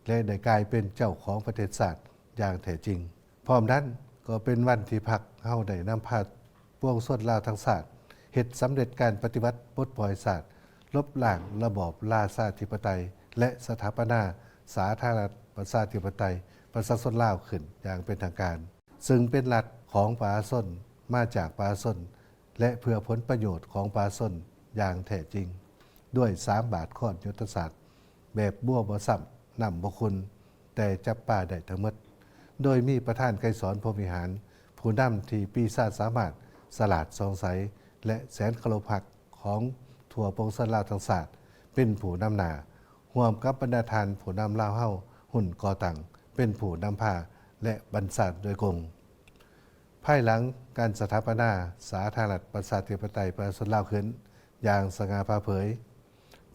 ແລະ ໄດ້ກາຍເປັນເຈົ້າຂອງປະເທດຊາດຢ່າງແທ້ຈິງ. ພ້ອມນັ້ນກໍເປັນວັນທີ່ພັກເຮົາໄດ້ນຳພາປວງຊົນລາວທັງຊາດ ເຮັດສຳເລັດການປະຕິວັດປົດປ່ອຍຊາດ, ລົບລ້າງລະບອບລາຊາທິປະໄຕ ແລະ ສະຖາປະນາສາທາລະນະລັດປະຊາທິປະໄຕປະຊາຊົນລາວຂຶ້ນຢ່າງເປັນທາງການ, ເຊິ່ງເປັນລັດຂອງປະຊາຊົນ, ມາຈາກປະຊາຊົນ ແລະ ເພື່ອຜົນປະໂຫຍດຂອງປະຊາຊົນຢ່າງແທ້ຈິງ, ດ້ວຍສາມບາດຄ້ອນຍຸດທະສາດແບບບົວບໍ່ຊ້ຳນ້ຳບໍ່ຂຸ່ນ ແຕ່ຈັບປາໄດ້ທັງໝົດ, ໂດຍມີປະທານໄກສອນ ພົມວິຫານ, ຜູ້ນຳທີ່ປີຊາສາມາດ, ສະຫຼາດສ່ອງໃສ ແລະ ແສນເຄົາລົບຮັກຂອງທົ່ວປວງຊົນລາວທັງຊາດ ເປັນຜູ້ນຳໜ້າ, ຮ່ວມກັບບັນດາທ່ານຜູ້ນຳລາວເຮົາຮຸ່ນກໍ່ຕັ້ງ ເປັນຜູ້ນຳພາ ແລະ ບັນຊາໂດຍກົງ. ພາຍຫຼັງການສະຖາປະນາສາທາລະນະລັດປະຊາທິປະໄຕປະຊາຊົນລາວຂຶ້ນຢ່າງສະຫງ່າຜ່າເຜີຍ,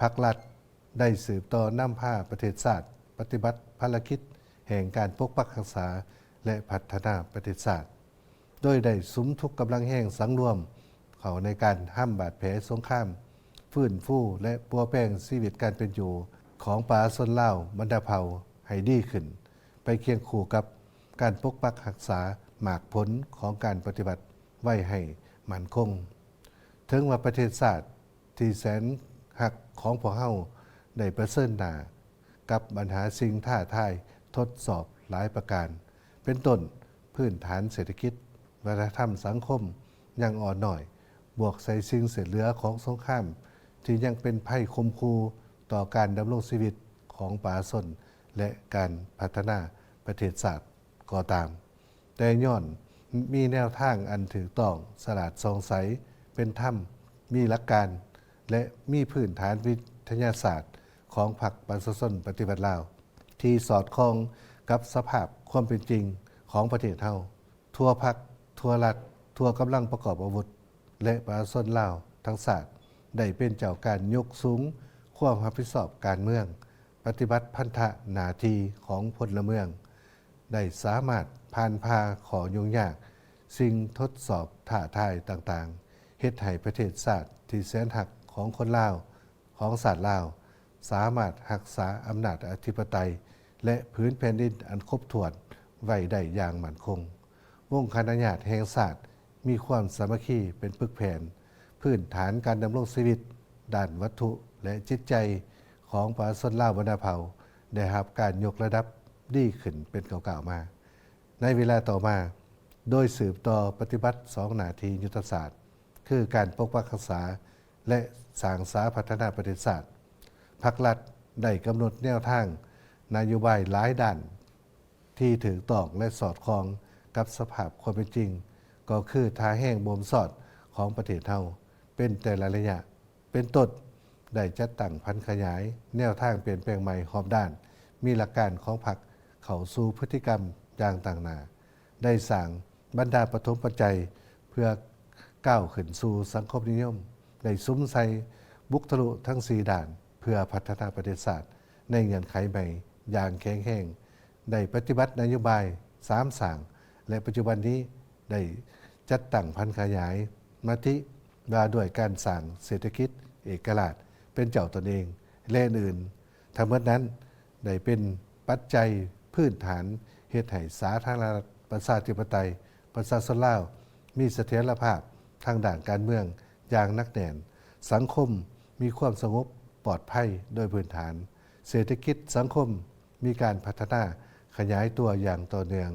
ພັກລັດໄດ້ສືບຕໍ່ນຳພາປະເທດຊາດປະຕິບັດພາລະກິດແຫ່ງການປົກປັກຮັກສາ ແລະ ພັດທະນາປະເທດຊາດ, ໂດຍໄດ້ສຸມທຸກກຳລັງແຮງສັງລວມເຂົ້າໃນການຮຳບາດແຜສົງຄາມ, ຟື້ນຟູ ແລະ ປົວແປງຊີວິດການເປັນຢູ່ຂອງປະຊາຊົນລາວບັນດາເຜົ່າໃຫ້ດີຂຶ້ນ, ໄປຄຽງຄູ່ກັບການປົກປັກຮັກສາໝາກຜົນຂອງການປະຕິວັດໄວ້ໃຫ້ໝັ້ນຄົງ. ເຖິງວ່າປະເທດຊາດທີ່ແສນຮັກຂອງພວກເຮົາໄດ້ປະເຊີນໜ້າກັບບັນຫາສິ່ງທ້າທາຍທົດສອບຫຼາຍປະການ, ເປັນຕົ້ນພື້ນຖານເສດຖະກິດ, ວັດທະນະທຳສັງຄົມຍັງອ່ອນນ້ອຍ, ບວກໃສ່ສິ່ງເສດເຫຼືອຂອງສົງຄາມທີ່ຍັງເປັນໄພຂົ່ມຂູ່ຕໍ່ການດຳລົງຊີວິດຂອງປະຊາຊົນ ແລະ ການພັດທະນາປະເທດຊາດກໍຕາມ, ແຕ່ຍ້ອນມີແນວທາງອັນຖືກຕ້ອງ, ສະຫຼາດສ່ອງໃສ, ເປັນທຳ, ມີຫຼັກການ ແລະ ມີພື້ນຖານວິທະຍາສາດຂອງພັກປະຊາຊົນປະຕິວັດລາວ ທີ່ສອດຄ່ອງກັບສະພາບຄວາມເປັນຈິງຂອງປະເທດເຮົາ, ທົ່ວພັກ, ທົ່ວລັດ, ທົ່ວກຳລັງປະກອບອາວຸດ ແລະ ປະຊາຊົນລາວທັງຊາດ ໄດ້ເປັນເຈົ້າການຍົກສູງຄວາມຮັບຜິດຊອບການເມືອງ, ປະຕິບັດພັນທະໜ້າທີ່ຂອງພົນລະເມືອງ, ໄດ້ສາມາດຜ່ານຜ່າຂໍ້ຫຍຸ້ງຍາກ, ສິ່ງທົດສອບທ້າທາຍຕ່າງໆ, ເຮັດໃຫ້ປະເທດຊາດທີ່ແສນຮັກຂອງຄົນລາວ, ຂອງຊາດລາວ ສາມາດຮັກສາອຳນາດອະທິປະໄຕ ແລະ ຜືນແຜ່ນດິນອັນຄົບຖ້ວນໄວ້ໄດ້ຢ່າງໝັ້ນຄົງ. ວົງຄະນະຍາດແຫ່ງຊາດມີຄວາມສາມັກຄີເປັນປຶກແຜ່ນ, ພື້ນຖານການດຳລົງຊີວິດດ້ານວັດຖຸ ແລະ ຈິດໃຈຂອງປະຊາຊົນລາວບັນດາເຜົ່າໄດ້ຮັບການຍົກລະດັບດີຂຶ້ນເປັນກ້າວໆມາ. ໃນເວລາຕໍ່ມາ, ໂດຍສືບຕໍ່ປະຕິບັດສອງໜ້າທີ່ຍຸດທະສາດ ຄືການປົກປັກຮັກສາ ແລະ ສ້າງສາພັດທະນາປະເທດຊາດ, ພັກລັດໄດ້ກຳນົດແນວທາງນະໂຍບາຍຫຼາຍດ້ານທີ່ຖືກຕ້ອງ ແລະ ສອດຄ່ອງກັບສະພາບຄວາມເປັນຈິງ, ກໍຄືທ່າແຮງບົ່ມຊອດຂອງປະເທດເຮົາເປັນແຕ່ລະໄລຍະ. ເປັນຕົ້ນ, ໄດ້ຈັດຕັ້ງຜັນຂະຫຍາຍແນວທາງປ່ຽນແປງໃໝ່ຮອບດ້ານ, ມີຫຼັກການຂອງພັກເຂົ້າສູ່ພຶດຕິກຳຢ່າງຕັ້ງໜ້າ, ໄດ້ສ້າງບັນດາປະຖົມປັດໄຈເພື່ອກ້າວຂຶ້ນສູ່ສັງຄົມນິຍົມ, ໄດ້ສຸມໃສ່ບຸກທະລຸທັງສີ່ດ້ານເພື່ອພັດທະນາປະເທດຊາດໃນເງື່ອນໄຂໃໝ່ຢ່າງແຂງແຮງ, ໄດ້ປະຕິບັດນະໂຍບາຍສາມສ້າງ ແລະ ປັດຈຸບັນນີ້ໄດ້ຈັດຕັ້ງຜັນຂະຫຍາຍມະຕິວ່າດ້ວຍການສ້າງເສດຖະກິດເອກະລາດເປັນເຈົ້າຕົນເອງ ແລະ ອື່ນໆ. ທັງໝົດນັ້ນໄດ້ເປັນປັດໄຈພື້ນຖານເຮັດໃຫ້ສາທາລະນະລັດປະຊາທິປະໄຕປະຊາຊົນລາວມີສະຖຽນລະພາບທາງດ້ານການເມືອງຢ່າງໜັກແໜ້ນ, ສັງຄົມມີຄວາມສະຫງົບປອດໄພໂດຍພື້ນຖານ, ເສດຖະກິດສັງຄົມມີການພັດທະນາຂະຫຍາຍຕົວຢ່າງຕໍ່ເນື່ອງ,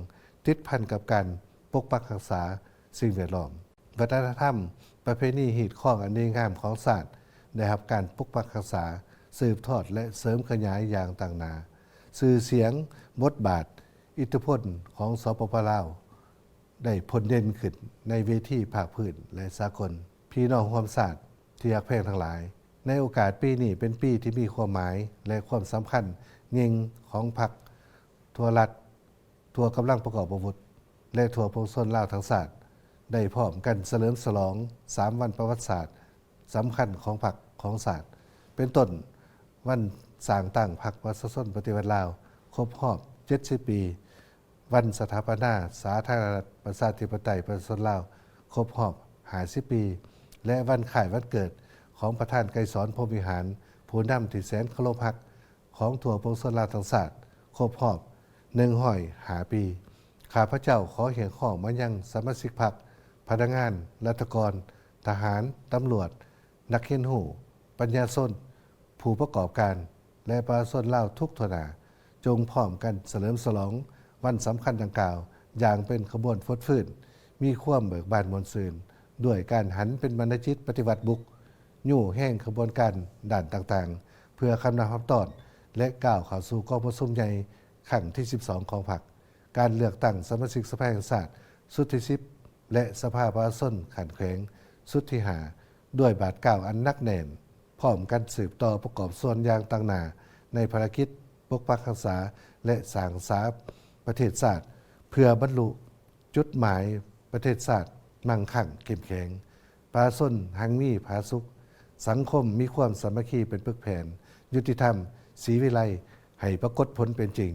ຕິດພັນກັບການປົກປັກຮັກສາສິ່ງແວດລ້ອມ. ວັດທະນະທຳ, ປະເພນີຮີດຄອງອັນດີງາມຂອງຊາດ ໄດ້ຮັບການປົກປັກຮັກສາ, ສືບທອດ ແລະ ເສີມຂະຫຍາຍຢ່າງຕັ້ງໜ້າ. ຊື່ສຽງ, ບົດບາດ, ອິດທິພົນຂອງ ສປປ ລາວ ໄດ້ພົ້ນເດັ່ນຂຶ້ນໃນເວທີພາກພື້ນ ແລະ ສາກົນ. ພີ່ນ້ອງຮ່ວມຊາດທີ່ຮັກແພງທັງຫຼາຍ, ໃນໂອກາດປີນີ້ເປັນປີທີ່ມີຄວາມໝາຍ ແລະ ຄວາມສຳຄັນຍິ່ງຂອງພັກ, ທົ່ວລັດ, ທົ່ວກຳລັງປະກອບອາວຸດ ແລະ ທົ່ວປວງຊົນລາວທັງຊາດ ໄດ້ພ້ອມກັນສະເຫຼີມສະຫຼອງສາມວັນປະຫວັດສາດສຳຄັນຂອງພັກຂອງຊາດ, ເປັນຕົ້ນ ວັນສ້າງຕັ້ງພັກປະຊາຊົນປະຕິວັດລາວຄົບຮອບເຈັດສິບປີ, ວັນສະຖາປະນາສາທາລະນະລັດປະຊາທິປະໄຕປະຊາຊົນລາວຄົບຮອບຫ້າສິບປີ ແລະ ວັນຄ້າຍວັນເກີດຂອງປະທານໄກສອນ ພົມວິຫານ, ຜູ້ນຳທີ່ແສນເຄົາລົບຮັກ ຂອງທົ່ວປວງຊົນລາວທັງຊາດ ຄົບຮອບໜຶ່ງຮ້ອຍຫ້າປີ. ຂ້າພະເຈົ້າຂໍຮຽກຮ້ອງມາຍັງສະມາຊິກພັກ, ພະນັກງານ, ລັດຖະກອນ, ທະຫານ, ຕຳຫຼວດ, ນັກຮຽນຮູ້, ປັນຍາຊົນ, ຜູ້ປະກອບການ ແລະ ປະຊາຊົນລາວທຸກທົ່ວໜ້າ, ຈົ່ງພ້ອມກັນສະເຫຼີມສະຫຼອງວັນສຳຄັນດັ່ງກ່າວຢ່າງເປັນຂະບວນຟົດຟື້ນ, ມີຄວາມເບີກບານມ່ວນຊື່ນ, ດ້ວຍການຫັນເປັນບັນນະຈິດປະຕິວັດບຸກ ຍູ້ແຮງຂະບວນການດ້ານຕ່າງໆ ເພື່ອຄຳນັບຮັບຕ້ອນ ແລະ ກ້າວເຂົ້າສູ່ກອງປະຊຸມໃຫຍ່ຄັ້ງທີສິບສອງຂອງພັກ, ການເລືອກຕັ້ງສະມາຊິກສະພາແຫ່ງຊາດຊຸດທີສິບ ແລະ ສະພາປະຊາຊົນຂັ້ນແຂວງຊຸດທີຫ້າ ດ້ວຍບາດກ້າວອັນໜັກແໜ້ນ, ພ້ອມກັນສືບຕໍ່ປະກອບສ່ວນຢ່າງຕັ້ງໜ້າໃນພາລະກິດປົກປັກຮັກສາ ແລະ ສ້າງສາປະເທດຊາດ ເພື່ອບັນລຸ ຈຸດໝາຍປະເທດຊາດມັ່ງຄັ່ງເຂັ້ມແຂງ, ປະຊາຊົນຮັ່ງມີຜາສຸກ, ສັງຄົມມີຄວາມສາມັກຄີເປັນປຶກແຜ່ນ, ຍຸຕິທຳ, ສີວິໄລ ໃຫ້ປາກົດຜົນເປັນຈິງ.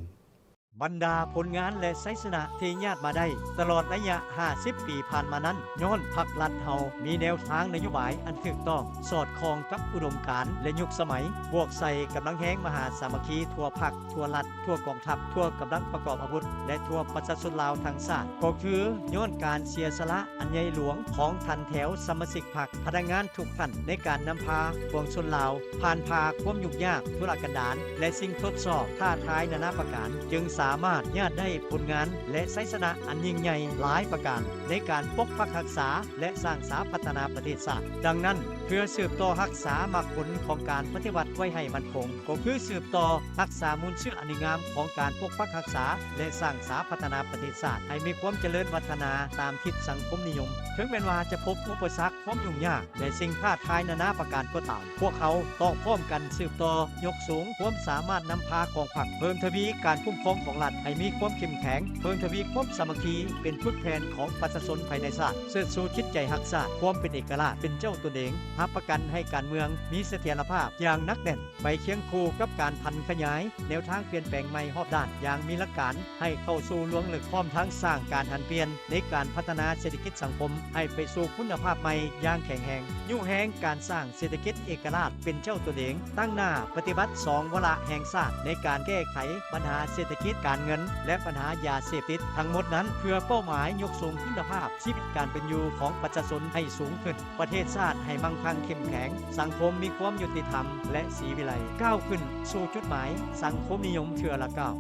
ບັນດາຜົນງານ ແລະ ໄຊຊະນະທີ່ຍາດມາໄດ້ຕະຫຼອດໄລຍະຫ້າສິບປີຜ່ານມານັ້ນ ຍ້ອນພັກລັດເຮົາມີແນວທາງນະໂຍບາຍອັນຖືກຕ້ອງ, ສອດຄ່ອງກັບອຸດົມການ ແລະ ຍຸກສະໄໝ, ບວກໃສ່ກຳລັງແຮງມະຫາສາມັກຄີທົ່ວພັກ, ທົ່ວລັດ, ທົ່ວກອງທັບ, ທົ່ວກຳລັງປະກອບອາວຸດ ແລະ ທົ່ວປະຊາຊົນລາວທັງຊາດ, ກໍຄືຍ້ອນການເສຍສະຫຼະອັນໃຫຍ່ຫຼວງຂອງທ່ານແຖວສະມາຊິກພັກ, ພະນັກງານທຸກທ່ານ ໃນການນຳພາປວງຊົນລາວຜ່ານຜ່າຄວາມຫຍຸ້ງຍາກ, ທຸລະກັນດານ ແລະ ສິ່ງທົດສອບທ້າທາຍນານາປະການ, ຈຶ່ງສາມາດຍາດໄດ້ຜົນງານ ແລະ ໄຊຊະນະອັນຍິ່ງໃຫຍ່ຫຼາຍປະການ ໃນການປົກປັກຮັກສາ ແລະ ສ້າງສາພັດທະນາປະເທດຊາດ. ດັ່ງນັ້ນ, ເພື່ອສືບຕໍ່ຮັກສາໝາກຜົນຂອງການປະຕິວັດໄວ້ໃຫ້ໝັ້ນຄົງ, ກໍຄືສືບຕໍ່ຮັກສາມູນເຊື້ອອັນດີງາມຂອງການປົກປັກຮັກສາ ແລະ ສ້າງສາພັດທະນາປະເທດຊາດໃຫ້ມີຄວາມຈະເລີນວັດທະນາຕາມທິດສັງຄົມນິຍົມ. ເຖິງແມ່ນວ່າຈະພົບອຸປະສັກ, ຄວາມຫຍຸ້ງຍາກ ແລະ ສິ່ງທ້າທາຍນານາປະການກໍຕາມ, ພວກເຮົາຕ້ອງພ້ອມກັນສືບຕໍ່ຍົກສູງຄວາມສາມາດນຳພາຂອງພັກ, ເພີ່ມທະວີການຄຸ້ມຄອງຂອງລັດໃຫ້ມີຄວາມເຂັ້ມແຂງ, ເພີ່ມທະວີຄວາມສາມັກຄີເປັນປຶກແຜ່ນຂອງປະຊາຊົນພາຍໃນຊາດ, ເຊີດຊູຈິດໃຈຮັກຊາດ, ຄວາມເປັນເອກະລາດ, ເປັນເຈົ້າຕົນເອງ, ຮັບປະກັນໃຫ້ການເມືອງມີສະຖຽນລະພາບຢ່າງໜັກແໜ້ນ, ໄປຄຽງຄູ່ກັບການຜັນຂະຫຍາຍແນວທາງປ່ຽນແປງໃໝ່ຮອບດ້ານຢ່າງມີຫຼັກການ ໃຫ້ເຂົ້າສູ່ລວງເລິກ, ພ້ອມທັງສ້າງການຫັນປ່ຽນໃນການພັດທະນາເສດຖະກິດສັງຄົມໃຫ້ໄປສູ່ຄຸນນະພາບໃໝ່ຢ່າງແຂງແຮງ, ຍູ້ແຮງການສ້າງເສດຖະກິດເອກະລາດເປັນເຈົ້າຕົນເອງ, ຕັ້ງໜ້າປະຕິບັດສອງວາລະແຫ່ງຊາດໃນການແກ້ໄຂບັນຫາເສດຖະກິດ, ການເງິນ ແລະ ບັນຫາຢາເສບຕິດ, ທັງໝົດນັ້ນເພື່ອເປົ້າໝາຍຍົກສູງຄຸນນະພາບຊີວິດການເປັນຢູ່ຂອງປະຊາຊົນໃຫ້ສູງຂຶ້ນ, ປະເທດຊາດໃຫ້ມັ່ງຄັ່ງເຂັ້ມແຂງ, ສັງຄົມມີຄວາມຍຸຕິທຳ ແລະ ສີວິໄລ, ກ້າວຂຶ້ນສູ່ຈຸດໝາຍສັງຄົມນິຍົມເທື່ອລະກ້າວ.